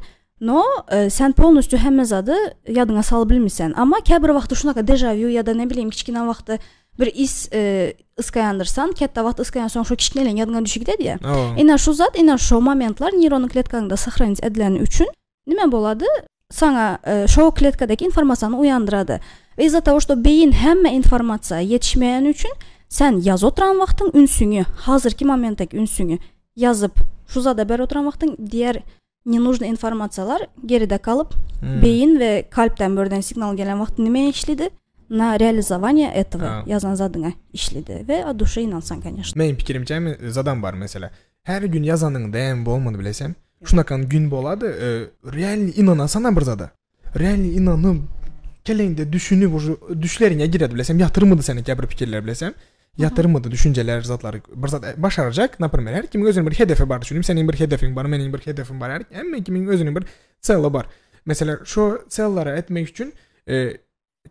No, e, sen polностью hemme zady ýadyňa salyp bilmisen. Amma käbir wagty şunaka dejavu ýa-da ne bileyim kiçkine wagty bir is e, yskaýandyrsan, kätde wagt yskaýan soň şo kiçkineligiň ýadyňa düşüp gidedi ýa. Ine şu zat, ine şo momentler neýronyň kletkaňda sahranit edileni üçin nime bolady? Saňa e, şo kletkadaki informasiýany uýandyrady. We из-за того, что beýin hemme informasiýa ýetişmeýäni üçin sen ýaz oturan wagtyň ünsüňi, hazyrky momentdeki ünsüňi ýazyp, şu zada berip oturan wagtyň diğer nenujny informasiýalar geride galyp, hmm. beýin we kalpden birden signal gelen wagty nime işledi? Na realizovание этого ýazan zadyňa işledi we от души ynansaň, конечно. Meň pikirimçe zadam bar mesela. Her gün ýazanyňda hem bolmady bilesem. Şunakan gün bolady, e, realny ynanasana bir zada. Realny ynanyp, keleňde düşünip уже düşleriňe giredi bilesem, ýatyrmady seni käbir pikirler bilesem. Ýatyrmady düşünjeler zatlar bir zat e, başaracak. Например, her kimiň özüniň bir hedefi bar düşünip, seniň bir hedefiň bar, meniň bir hedefim bar. Her hemme kimiň özüniň bir celi bar. Mesela şu cellara etmek üçin e,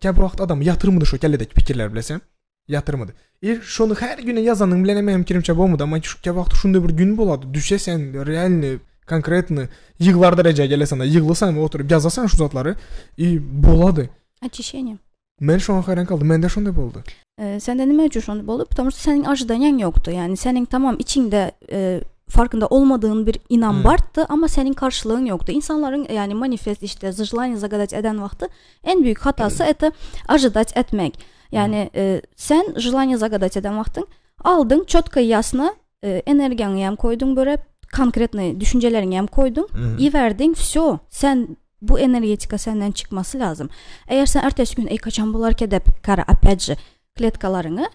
käbir wagt adam ýatyrmady şu kelledeki pikirler bilesem. Ýatyrmady. E şony her güne ýazanyň bilen hem pikirimçe bolmady, amma şu käbir wagt şunda bir gün bolady. Düşe sen realny konkretny ýyglar derejä gelesen, ýyglasan oturyp ýazasan şu zatlary i bolady. Очищение. Men şoňa haýran galdym. Mende şonday boldy. E, sende nime üçin şonday boldy? Потому что seniň ожиданиyaň ýokdy. Yani seniň tamam içiňde e, farkynda olmadygyn bir inam Hmm. bardy, amma seniň karşylygyň ýokdy. Insanlaryň yani manifest işte желание загадать eden wagty en büyük hatasy это ожидать etmek. Yani e, sen желание загадать eden wagtyň aldyň четко ясно e, energiýaňy hem koýduň böyle konkretny düşünjeleriňi hem koýduň Hmm. i verdiň все sen bu energetika senden çykmasy lazym. Eger sen ertesi gün ey kaçan bolarka dep kara опять же kletkalaryňy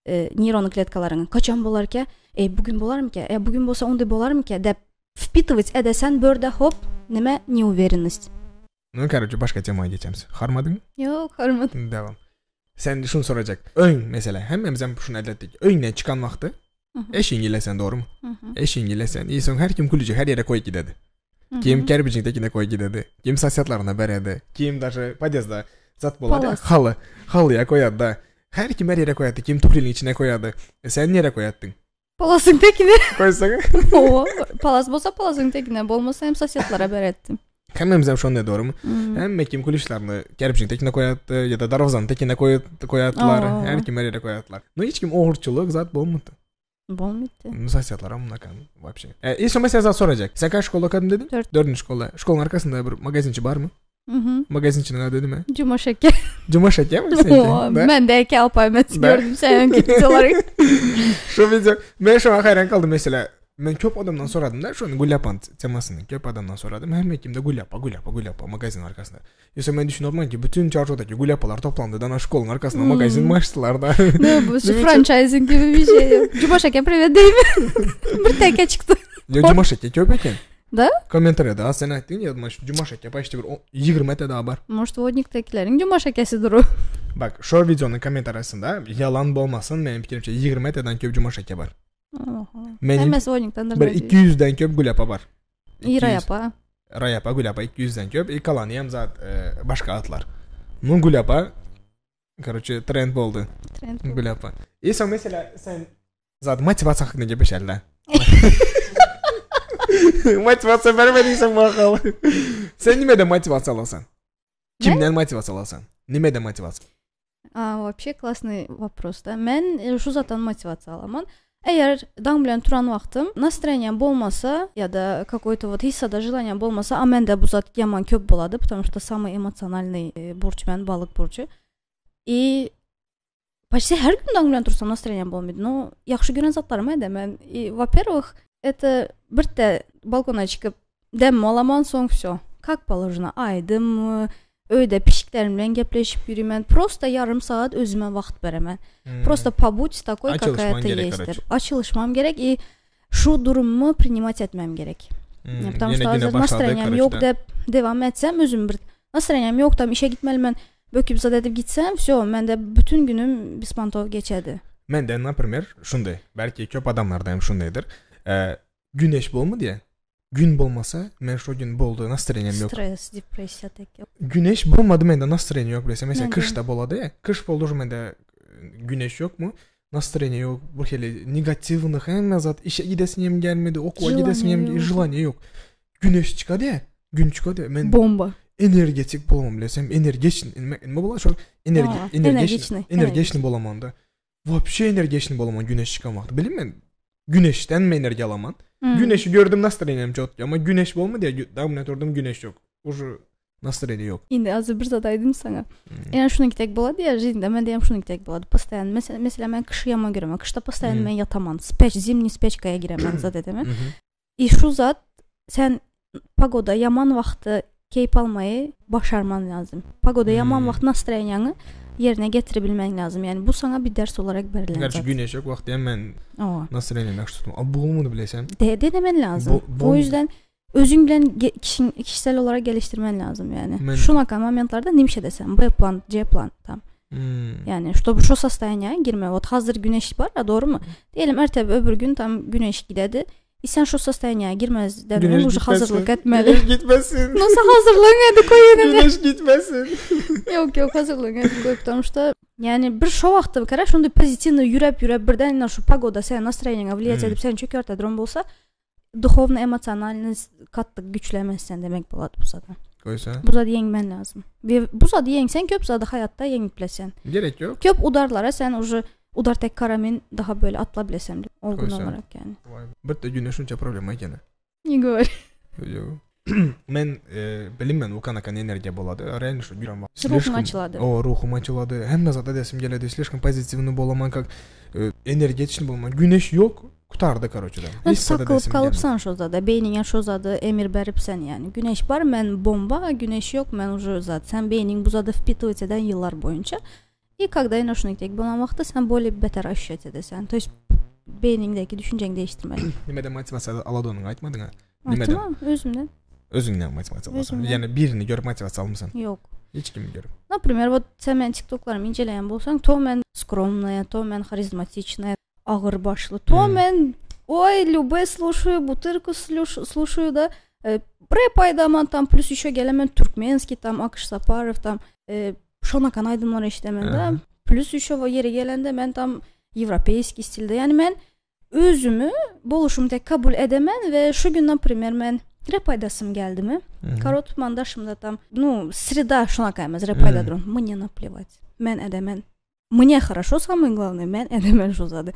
e, neyrony kletkalaryňy kaçan bolarka ey bugün bolarmyka e bugün bolsa onday bolarmyka dep впитывать edesen börde hop nime неуверенность. Ну, короче, başga tema geçemiz. Harmadyň? Ýok, harmadym. Devam. Sen şuny sorajak. Öň mesela hemmemizem şuny elletdik. Öýünden çykan wagty eşigiňi ilesen dogrymy? Eşigiňi ilesen, i soň her kim gülüjek her ýere koýup gidedi. Kim kerpijiň tekine koýup gidedi. Kim sosedlaryna beredi. Kim daže podýezda zat bolady. Haly. Halyýa koýady da. Her kim her ýere koýady. Kim tufliniň içine koýady. E sen nirä koýatdyň? Palasyň tekine. Koýsaň. Hawa, palas bolsa palasyň tekine, bolmasa hem sosedlara beretdim. Hemmemizem şonda dogrymy? Hmm. Hemme kim kulişlerini kerpijiň tekine koýatdy ýa-da darwazanyň tekine koýatdylar. Her kim her ýere koýatdylar. No hiç kim ogurçylyk zat bolmady. Bolmady. Ну sosedlar munakan вообще. E, и soň mesela zat sorajak. Sen kaç şkola okadym dediň? Dört. Dördünji şkola. Şkolaň arkasynda bir magazinçi barmy? Mhm. Magazinçiniň ady näme? Juma Şeke. Juma Şeke mi seňki? Da. Men de eke alpay men gördüm seňki videolary. Şu video men şoňa haýran galdym mesela. Men köp adamdan soradym da şony Gülýapan temasyny köp adamdan soradym. Hemme kimde Gülýapa, Gülýapa, Gülýapa magazin arkasynda. Ýöne men düşünip ki bütün çarşodaki Gülýapalar toplandy da şkolaň arkasynda magazin mi açdylar da. Ne bu şu franchising gibi bir şey. Juma Şeke привет diýip. Bir teke çykdy. Ýa Juma Şeke köp eken. Da? Kommentariýada sen aýtdyň ýa Juma Şeke почти bir 20 te daha bar. Может, Wodnikdäkileriň Juma Şekesidir o. Bak, şo wideonyň kommentariýasynda ýalan bolmasyn, meniň pikirimçe 20 teden köp Juma Şeke bar. Meniň Hemmesi Wodnikdendir. Bir 200-den köp Gülapa bar. I Raýapa. Raýapa, Gülapa 200-den köp. I galany hem zat e, başga atlar. Nu Gülapa Короче, trend boldy. Trend boldy. Gülapa. I soň mesela sen Zat motiwasiýa hakynda gepleşeli. Motiwasiýa bermediysen bakalım. Sen nimeden motiwasiýa alasan? Kimden motiwasiýa alasan? Nimeden motiwasiýa? A, вообще классный вопрос da. Men e, şu zatdan motiwasiýa alaman. Eger daň bilen turan wagtym настроением bolmasa ýa-da какой-то вот hissada желанием bolmasa, a mende bu zat ýaman köp bolady, потому что самый эмоциональный e, burç men balyk burjy. И Почти her gün daň bilen tursam настроением bolmaýdy. No, ýagşy gören zatlarymy edemen. И, во-первых, это birde balkona çykyp dem alaman soň всё. Как положено, aýdym, öýde pişiklerim bilen gepleşip ýörümen. Просто ýarym sagat özüme wagt beremen. Hmm. Просто побудь такой, какая ты есть dep. Açylyşmam gerek и şu durumymy принимать etmem gerek. Hmm. Потому что hazır настроением ýok dep dewam etsem özüm bir Настроением ýok tam işe gitmeli men böküp zat edip gitsem всё mende bütün günüm bespontow geçedi. Mende naprimer şunday belki köp adamlarda hem şundaydyr güneş bolmady ýa gün bolmasa men şo gün boldy nastroeniýam ýok. Stres depressiýa tek. Güneş bolmady mende nastroeniýa ýok bilese mesela kyşda bolady ýa kyş boldy уже mende güneş ýokmy nastroeniýa ýok bir hili negatiwny hemme zat işe gidesim hem gelmedi okuwa gidesim hem желание ýok güneş çykady ýa Gün çykady men bomba. Energetik bolamam bilesem energeçn nime bolar şol energi energeçni energeçni bolamanda. Вообще energeçni bolaman güneş çykan wagty bilim men güneşden mi energiýa alaman. Hmm. Güneşi gördüm nastroeniýam çotdy ama güneş bolmady ya dagmyna turdum güneş ýok. Уже nastroeniýa ýok. Indi azı bir zat aýdym saňa. Hmm. Ýa şunuň tek bolady ýa жизньде mende hem şunuň tek bolady. Постоянно mesela, mesela men kyşy ýaman göremen. Kyşda постоянно hmm. men ýataman. Speç zimniý speçkaya giremen zat edemen. I şu zat sen pogoda ýaman wagty keýp almaýy başarman lazym. Pogoda ýaman wagty nastroýeniýaňy ýerine getiribilmeň lazym. Ýani bu saňa bir ders olarak berilen zat. Gerçi güneş ýok wagty hem men nastroýeniýamy ýagşy tutdum. A bolmady bilesem. De denemen lazym. O ýüzden özüň bilen kişiň kişisel olarak geliştirmen lazym ýani. Şunaka momentlarda nimişe desem B plan, C plan tam. Hmm. Yani ştoby şo sostoýaniýa girme. Wot hazir güneş bar, a dogrymy? Diýelim erte öbür gün tam güneş gidedi. I sen şo sostoýaniýa girmezden öň uje hazyrlyk etmeli. Güneş gitmesin. No sen hazyrlygyňy edip goý ýene. Güneş gitmesin. Ýok ýok hazyrlygyňy edip goý потому что yani bir şo wagtda bir kere şonda pozitiwny ýürep ýürep birden şu pogoda seniň nastroýeniňe влиять edip seni çökertedi duran bolsa duhowny emosionalny katdyk güçlemezsen demek bolady bu zada. Goýsa. Bu zady ýeňmen lazym. We bu zady ýeňseň köp zady haýatda ýeňip bilesen. Gerek ýok. Köp udarlara sen уже udar tek karamin daha böyle atla bilesen olgun olarak yani. Bir de güne şunça problema ekeni. Ne говори. Ýok. Men e, bilinmän bu kanakan energiýa bolady. Real şu güram. Ruhuň açylady. O ruhum açylady. Hemme zat edesim geledi. Слишком pozitiwny bolaman kak e, energetiçny bolaman. Güneş ýok. Gutardy karoçe da. Hiç Takılıp kalypsan şo zada, beýniňe şo zady emir beripsen ýani. Güneş bar, men bomba, güneş ýok, men uje zat. Sen beýniň bu zady wpitywat eden ýyllar boýunça. I kagda ýene şuny tek bolan wagtda sen bolýa beter ощущать edesen. To ýest beýniňdäki düşünjeňi değiştirmeli. Nimeden motiwasiýa aladonyňy aýtmadyňa? Nimeden? Aýtdym-a, özümden. Özüňden motiwasiýa alasan. Ýani birini görüp motiwasiýa almysan? Ýok. Hiç kimi görüp. Например, вот sen meniň TikToklarymy inceleýän bolsaň, to men skromная, to men harizmatiçная, agyr başly, to men ой, Любэ слушаю, Бутырку слушаю да. Rap aýdaman tam, плюс еще gelemen türkmenski tam, Akyş Saparow tam, şonakan aýdymlar eşidemen da. Плюс еще ýeri gelende men tam ýewropeýski stilde. Ýani men özümi boluşum dek kabul edemen we şu gün например men rap aýdasym geldimi? Karot mandaşymda tam, ну, среда şonaka emes, rap aýdadyryn. Мне наплевать. Men edemen. Мне хорошо, самое главное, men edemen şu zady.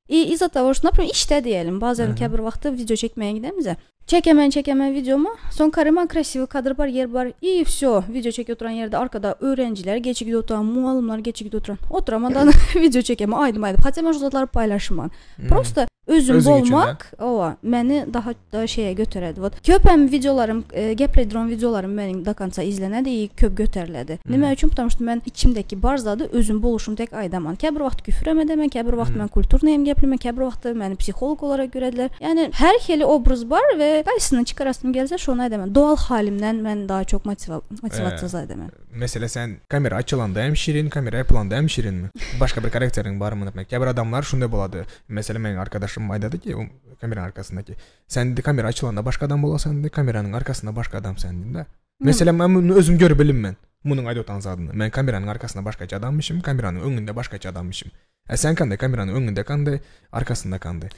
И из-за того, что, например, işde diýelim, bazen käbir wagtda wideo çekmäge gidemiz-ä. Çekemen, çekemen wideomy, soň karyman krasiwy kadr bar, ýer bar, i wsýo, wideo çekip oturan ýerde arkada öwrenjiler geçip gidip oturan, mugallymlar geçip gidip oturan. Oturaman-da wideo çekemen, aýdym aýdyp, hatda men şu zatlary paýlaşman. Prosta özüm Özüň üçin-dä. bolmak, owa, meni daha da şeýe göteredi. Wot, köpem wideolarym, gepleýdiren wideolarym meniň do konca izlenedi i köp göteriledi. Nime üçin? Потому что men içimdeki bar zady özüm boluşym dek aýdaman. Käbir wagt küfürem edemen, käbir wagt men kulturnyý hem geplemen, käbir wagtda meni psiholog olarek görediler. Ýani her hili obraz bar we gaýsyny çykarasym gelse şony aýdaman. Doğal halimden men daha çok motiwasiýa edemen. Mesele sen kamera açylanda hem şirin, kamera ýapylanda hem şirinmi? Başga bir karakteriň barmy naprimýer? Käbir adamlar şunday bolady. Mesele meniň arkadaşym aýdady ki, kameranyň arkasyndaky. Sen diýdi kamera açylanda başga adam bolasan diýdi, kameranyň arkasynda başga adam sen diýdi. Meselem men muny özüm görüp bilim men. Munuň aýdyp oturan zadyny. Men kameranyň arkasynda başgaça adammyşym, kameranyň öňünde başgaça adammyşym. Ä sen kanday, kameranyň öňünde kanday, arkasynda kanday?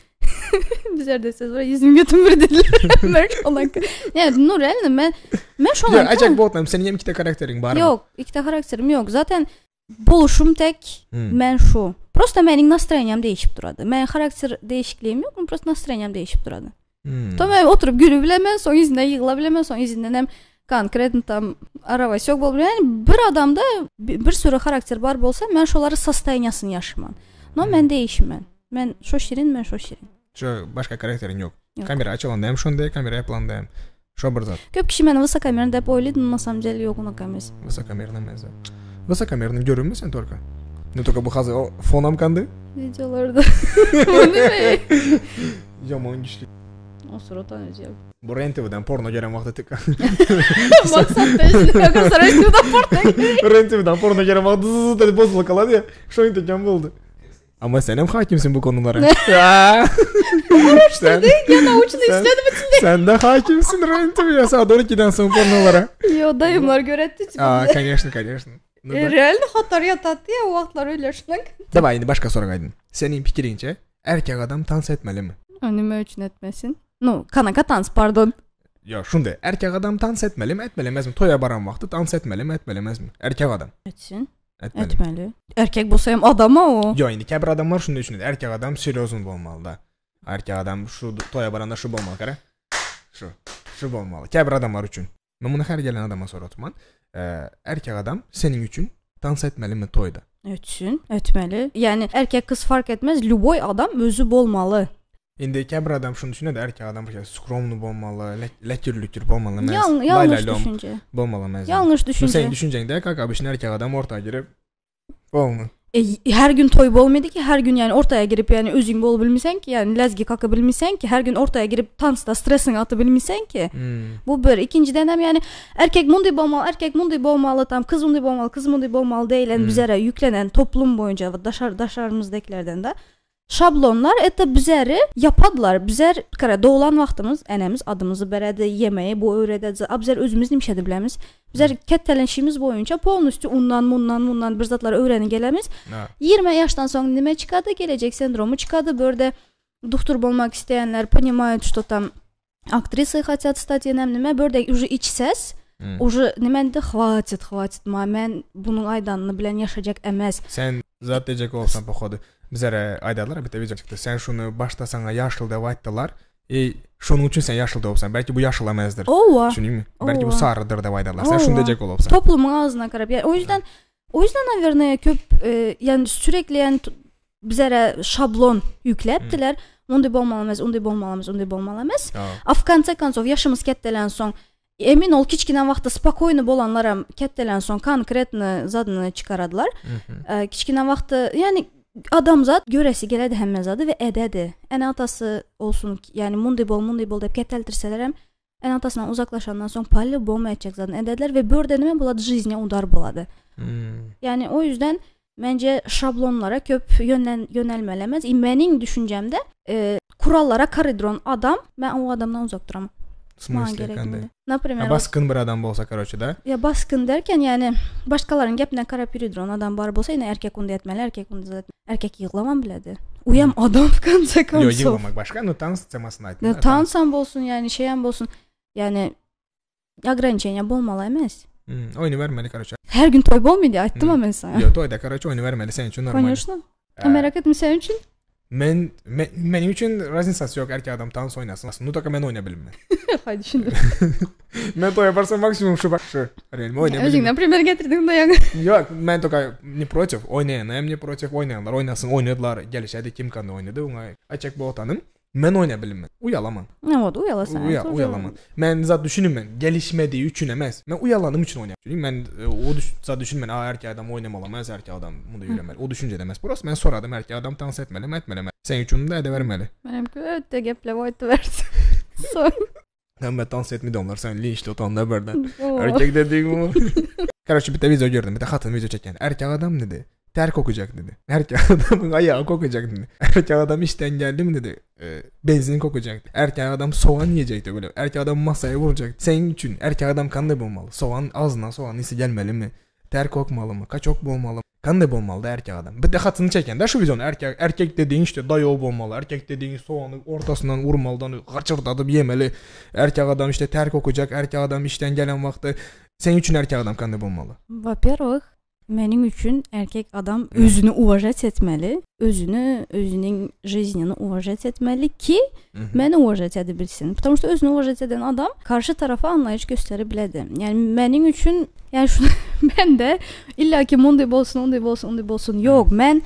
Bizlerde söz bar, ýüzüm götüm bir diýdiler. Men şoňa. Ne, nu реально men men şoňa. Ýok, aýtjak bolupdym, seniň hem ikide karakteriň barmy? Ýok, ikide karakterim ýok. Zaten boluşum tek men şu. Prosta meniň nastroýeniýam değişip durady. Meniň harakter değişikligim ýok, prosta nastroýeniýam değişip durady. To men oturyp gülüp bilemen, soň yzyndan ýygla bilemen, soň yzyndan hem konkretno tam arawasýok bolup bilemen. Bir adamda bir sürü harakter bar bolsa, men şolary sostoýaniýasyny ýaşaman. No men değişmen. Men şo şirin, men şo şirin. Şo başga karakteriň ýok. Kamera açylanda hem şonda, kamera ýapylanda hem. Şo bir zat. Köp kişi meni wysokomerny dep oýlaýdy, no na samom dele ýok unaká emes. Wysokomerny emes. Wysokomerny görünmi sen tolko? Ne tolko bu hazır o fonam kandy? Videolarda. Bu nime? Ýaman güýçli. Osurat özi ýok. Bu Ren TV'den porno gelen wagty tık. Maksat da Ren TV'den porno. Ren TV'den porno gelen wagty zzzz dedi bozulup kalady ya. Şoň tekem boldy. Ama sen hem hakimsin bu konulara. Sen, ya naучный исследователь. Sen de hakimsin Ren TV'ye. Saat 12'den soň pornolara. Yo dayımlar göretdi. Aa, конечно, конечно. Ну, e, реально hatar ýatatdy ya o wagtlar öyle şunak. Давай indi başga sorag aýdyn. Seniň pikiriňçe erkek adam tans etmelimi? Nime üçin etmesin? Nu, kanaka tans, pardon. Ýok, şunday. Erkek adam tans etmelimi, etmeli emesmi? Toýa baran wagty tans etmelimi, etmeli emesmi? Erkek adam. Etsin. Etmeli. Etmeli. Erkek bolsa hem adama o. Ýok, indi käbir adamlar şunday düşünýär. Erkek adam serýozny bolmaly da. Erkek adam şu toýa baranda şu bolmaly, gara. Şu. Şu bolmaly. Käbir adamlar üçin. Men muny her gelen adama soratman. Erkek adam seniň üçin tans etmelimi toýda? Etsin, etmeli. Ýani erkek gyz fark etmez, lýuboý adam özi bolmaly. Indi käbir adam şuny düşünýär, erkek adam bir skromny bolmaly, lekir-lükür bolmaly emes. Ýalňyş düşünje. Bolmaly emes. Ýalňyş düşünje. Seň düşünjeňde kaka obычny erkek adam orta girip bolny. E, her gün toý bolmady ki, her gün ýani ortaya girip ýani özüň bolup bilmeseň ki, ýani lezgi kaka bilmeseň ki, her gün ortaya girip tansda stresiňi atyp bilmeseň ki. Hmm. Bu bir. Ikinjiden hem ýani erkek mundy bolmaly, erkek mundy bolmaly, tam kyz mundy bolmaly, kyz mundy bolmaly diýlen Hmm. bizere ýüklenen toplum boýunça we daşar daşarymyzdakilerden de Şablonlar это bizeri yapadylar. Bizer kara doğulan wagtymyz enemiz adymyzy beredi, yemeği bu öwrededi. A bizer özümiz nimşedi bilemiz. Bizer kettelenşimiz boýunça polnostyu undan, mundan, mundan bir zatlar öwrenip gelemiz. Ha. 20 ýaşdan soň nime çykady? Gelecek sendromu çykady. Bu ýerde doktor bolmak isteýänler понимают, что там актрисы хотят стать enem nime. Bu ýerde уже iç ses Hmm. уже nimende хватит, хватит ma men bunuň aýdanyny bilen ýaşajak emes. Sen zat diýjek bolsaň pohodu. Bizlere aýdarlar bitte wideo çykdy. Sen şuny başda saňa ýaşyl dep aýtdylar. E şonuň üçin sen ýaşyl depsen. Belki bu ýaşyl emesdir. Owa. Düşündiňmi? Belki bu Owa. sarydyr dep aýdarlar. Sen şuny Owa. diýjek bolupsaň. Toplumyň agzyna garap. Yani o yüzden o yüzden naверное köp e, yani sürekli yani bizlere şablon ýükläpdiler. Onday bolmaly emes, onday bolmaly emes, onday bolmaly emes. Ha. A в конце концов ýaşymyz ketdelen soň emin ol kiçkine wagtda spokojny bolanlaram ketdelen soň konkretno zadyny çykaradylar. Mhm. E, kiçkine wagtda yani adamzat göresi geledi hemme zady we ededi. Ene atası olsun yani munday bol, munday bol dep ketdeltirselerem. Ene-atasyndan uzaklaşandan soň po-lýubomu etjek zadyny edediler we börde nime bolady жизня udar bolady. Yani o yüzden mence şablonlara köp yönlen yönelmeli emes. I meniň düşünjemde e, kurallara karyduran adam men o adamdan uzak duraman. В смысле, kanday? Например, baskyn bir adam bolsa, короче, da? Ya baskyn derken yani başgalaryň gepine karap ýüriduran adam bar bolsa ine erkek undy etmeli, erkek undy etmeli. Erkek ýyglaman biledi. Uyam adam в конце koncow. Ýok, ýyglamak başga, no tans temasyny aýtdym. No tansam bolsun yani şeyem bolsun. Yani ograniçeniýa bolmaly emes. Oýnabermeli karoçe. Her gün toý bolmaýdy aýtdym a men saňa. Ýok toýda karoçe oýnabermeli sen üçin normal. Koneşno. Merak etme sen üçin. Men meniň üçin raznisasy ýok erkek adam tans oýnasyn. Nu toka men oýna bilinmen. Haý düşündim. Men toýa barsam maksimum şu şu. Realno oýna bilinmen. Özüňden primer getirdiň da ýaňy. Ýok men toka ne protiv oýnaýana hem ne protiv oýnaýanlar oýnasyn oýnadylar gelişedi kim kany oýnady oňa aýtjak boltanym. Men oýna bilinmen. Uýalaman. Wot uýalasaň. Uýa, uýalaman. Men zat düşünmen. Gelişmediği üçin emes. Men uýalanym üçin oýnaýan. Çünki men o düş zat düşünmen. A erkek adam oýnamaly emes, erkek adam munda ýöremeli. O düşünjede emes. Prosta men soradym erkek adam tans etmelimi, etmelimi. Seň üçin de edebermeli. Menem öte geplep aýtyberdim. Soň. Hemme tans etmedi onlar sen linçli otanda birden. Erkek dediğin bu. Karoçe bitte video gördüm. Bitte hatyn video çeken. Erkek adam dedi. Ter kokacak dedi. Erkek adamın ayağı kokacak dedi. Erkek adam işten geldi mi dedi. E, benzin kokacak. Erkek adam soğan yiyecekti böyle. Erkek adam masaya vuracak. Senin için erkek adam kanday bolmaly? Soğan ağzından soğan isi gelmeli mi? Ter kokmaly mı? Kaçok bolmaly mı? Kanday bolmaly da erkek adam? Bitte hatyny çeken da şu videony erkek erkek dediğin işte daýaw bolmaly. Erkek dediğin soğany ortasyndan urmalydan gaçyrdadyp ýemeli. Erkek adam işte ter kokacak. Erkek adam işten gelen wagty. Senin üçin erkek adam kanday bolmaly? Во-первых, Meniň üçin erkek adam özüni uwažat etmeli, özüni, özüniň жизnini uwažat etmeli ki, meni uwažat edibilsin. Потому что özüni uwažat eden adam karşy tarapa anlaýyş gösteribiledi. Ýani meniň üçin, ýani şuny mende illa ki munday bolsun, onday bolsun, onday bolsun ýok. Men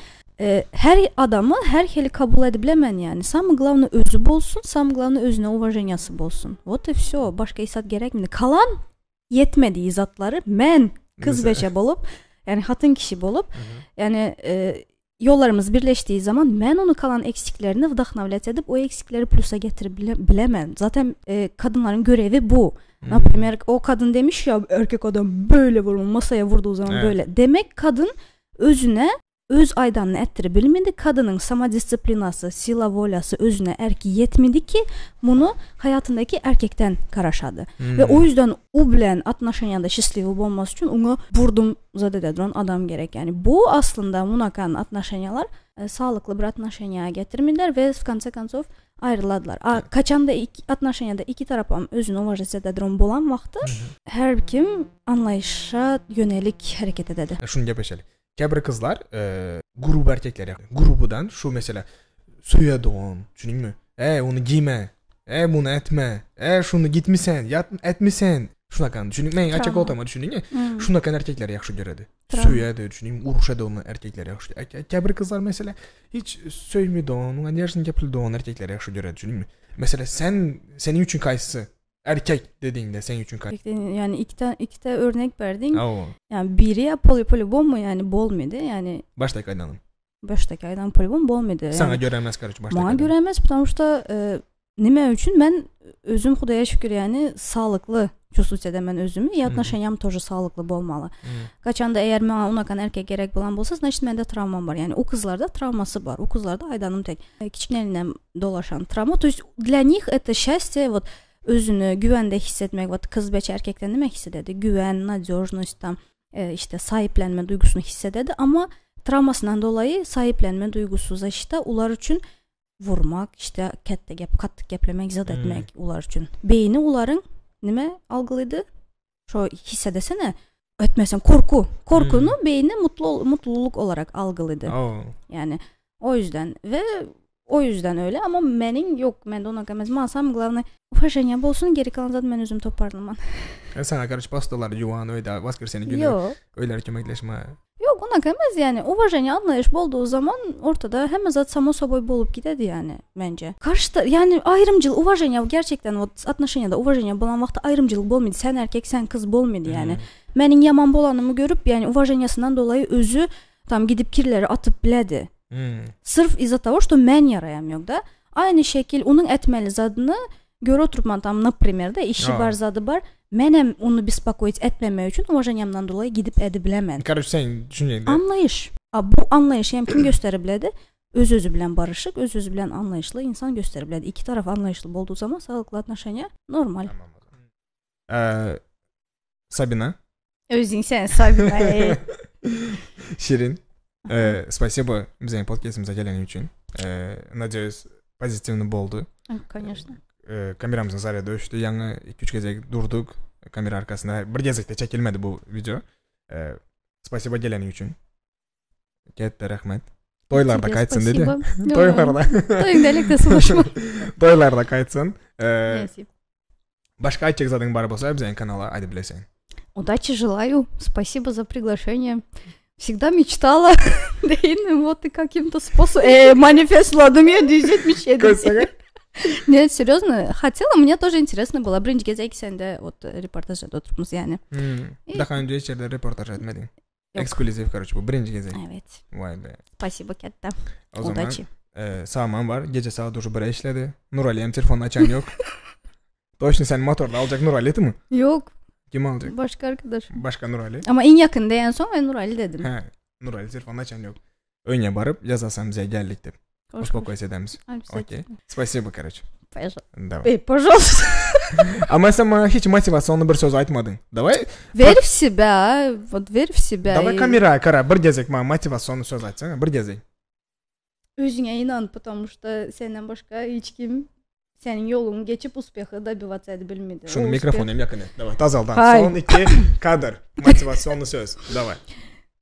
her adamy her hili kabul edibilemen ýani. Samyý glawnyý özi bolsun, samyý glawnyý özüne uwaženiýasy bolsun. Wot i wsýo, başga hiç zat gerekmedi. Kalan ýetmediği zatlary men kız beçe bolup, yani hatyn kişi bolup, yani e, ýollarymyz birleşdiği zaman men onu kalan eksiklerini wdahnovlять edip, o eksikleri plusa getirip bilemen. Zaten e, kadınların görevi bu. Например, o kadın demiş ya erkek adam böyle vurmaly, masaya vurduğu zaman böyle. Demek kadın özüne öz aýdanyny etdirip bilmedi. Kadynyň samodisciplinasy, sila wolýasy özüne erki ýetmedi ki, muny haýatyndaky erkekden garaşady. We o ýüzden u bilen atnoşeniýada şisliwi bolmasy üçin oňa burdum zat ede duran adam gerek. Ýani bu aslynda munakan atnoşeniýalar saglykly bir atnoşeniýa getirmediler we w konce koncow aýryladylar. A kaçanda atnoşeniýada iki tarapam özüni uwažat ede duran bolan wagty her kim anlaýyşa ýönelik hereket ededi. Şuny gepleşeli. Käbir gyzlar gruby erkekler grubydan şu mesele söýedi on düşündiňmi? Äý ony giýme, äý muny etme, äý şuny gitmi sen, ýat etmi sen şunakan düşündiňmi? Men açyk otama düşündiňmi? Şunakan erkekler ýagşy göredi. Söýedi düşündiňmi? Uruşady ony erkekler ýagşy. Käbir gyzlar mesele hiç söýmedi on, oňa nerjin gepildi on erkekler ýagşy göredi düşündiňmi? Mesele sen seniň üçin kaýsy? Erkek dediňde seň üçin kaý. Yani ikide ikide örnek berdiň. Hawa. Yani biri ya poli polibom yani bolmady. Yani Başdaky aýdanym. Başdaky aýdan polibom bolmady. Saňa göre emes karoçe başdaky. Maňa göre emes потому что e, nime üçin men özüm Hudaýa şükür yani saglykly чувствовать edemen özümi и отношениям тоже saglykly bolmaly. Kaçanda eger maňa unakan erkek gerek bolan bolsa значит mende travmam bar. Yani o gyzlarda travmasy bar. O gyzlarda aýdanym tek e, kiçikinelinden dolaşan travma. То есть для них это счастье вот özüni güwende hissetmek вот kyz beçe erkekden nime hissededi? Güwen, nadýožnost tam e, işte sahiplenme duýgusyny hissededi ama travmasyndan dolaýy sahiplenme duýgusy zaşita ular üçin vurmak, işte ketde gep, katdyk geplemek, zat etmek ular üçin. Beýni ularyň nime algylydy? Şo hissedesene etmeseň korku. Korkuny beýni mutlu mutluluk olarak algylydy. Yani o yüzden we o yüzden öyle ama meniň ýok mende onak emes. Maňa samyý glawnyý uwaženiýa bolsun geri kalan zady men özüm toparlaman. Saňa karoç postolar ýuwan öýde waskreseniý güni Ýok. öýlere kömekleşme. Ýok onak emes yani uwaženiýa anlaýyş boldugy zaman ortada hemme zat samo soboý bolup gidedi yani mence. Karşy yani aýrymçylyk uwaženiýa gerçekten wot atnoşeniýada uwaženiýa bolan wagty aýrymçylyk bolmaýdy sen erkek sen kyz bolmaýdy yani. Meniň ýaman bolanymy görüp yani uwaženiýasyndan dolaýy özi tam gidip kirleri atyp biledi. Sırf iz-za togo što men ýaraýam ýok da. Aýny şekil onuň etmeli zadyny. Görüp oturypman tam например da işi bar zady bar. Menem ony bespokoit etmemek üçin uwaženiýamdan dolaýy gidip edibilemen. Karoç sen düşünjeňde. Anlaýyş. A bu anlaýyşy hem kim gösteribiledi? Öz özi bilen baryşyk, öz özi bilen anlaýyşly insan gösteribiledi. Iki taraf anlaýyşly boldugy zaman saglykly atnoşeniýa normal. Tamam. Sabina. Özüň sen Sabina. Ey. Şirin. Э, спасибо biziň podkastymyza geleniň üçin. Э, надеюсь, pozitivny boldy. Конечно. Э, kameramyzyň zarýady öçdi. Ýaňy 2-3 gezek durduk kamera arkasynda. Bir gezekde çekilmedi bu wideo. Э, спасибо geleniň üçin. Ketde rahmet. Toýlarda gaýtsyn diýdi. Toýlarda. Toýuňda elekde sulaşma. Toýlarda gaýtsyn. Ee, başga aýtjak zadyň bar bolsa biziň kanala aýdyp bilersiň. Удачи желаю. Спасибо за приглашение. Всегда мечтала. Дейін, вот и каким-то способом. Э, манифестладым 777. Нет, серьезно, хотела, мне тоже интересно было. Birinji gezek sende вот reportaj edip oturupmyz ýani. Hmm. Daha önce hiç ýerde reportaj etmediň. Eksklüziw karoç bu birinji gezek. Evet. Vay be. Spasibo ketde. O zaman e, Saman bar. Gece saat уже bire işledi. Nurali hem telefon açan yok. Toşny sen motorda aljak Nurali mi? Yok. Kim aljak? Başka arkadaş. Başka Nurali. Ama iň yakın diýen soň men Nurali dedim. He. Nurali telefon açan yok. Öýüne baryp ýazasam bize geldik diýip. Успокойся edemiz. Okey. Spasibo karoç. Пожалуйста. Давай. Ey, пожалуйста. Ama sen maňa hiç motiwasionly bir söz aýtmadyň. Давай. Верь в себя, вот верь в себя. Давай kamera gara bir gezek maňa motiwasionly söz aýtsaň, bir gezek. Özüňe inan, потому что senden başga hiç kim seniň ýoluňy geçip uspeha dobivаться edip bilmedi. Şuny mikrofon hem ýakyn et. Давай, tazaldan. Son iki kadr. Motiwasionly söz. Давай.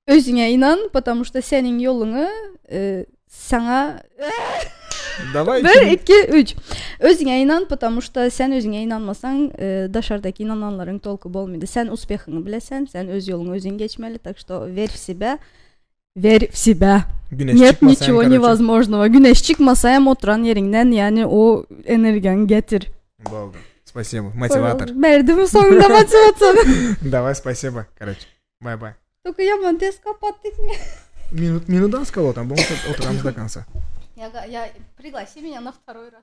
Özüňe inan, потому что seniň ýoluňy e, saňa Давай. Bir, iki, üç. Özüňe inan, потому что sen özüňe inanmasaň, e, daşardaky inananlaryň tolky bolmaýdy. Sen uspehyňy bilesen, sen öz ýoluňy özüň geçmeli, так что верь в себя. Верь в себя. Güneş Нет çykmasa hem, ничего короче. невозможного. Güneş çykmasa hem oturan ýeriňden, ýani o energiýaňy getir. Boldy. Спасибо. Motiwator. Berdim soňunda motiwasiýany. Давай, спасибо. Короче. Bye bye. Только ýaman tez kapatdyk. Minut, minudan skalo tam, oturamyz do konca. Я, я, пригласи меня на второй раз.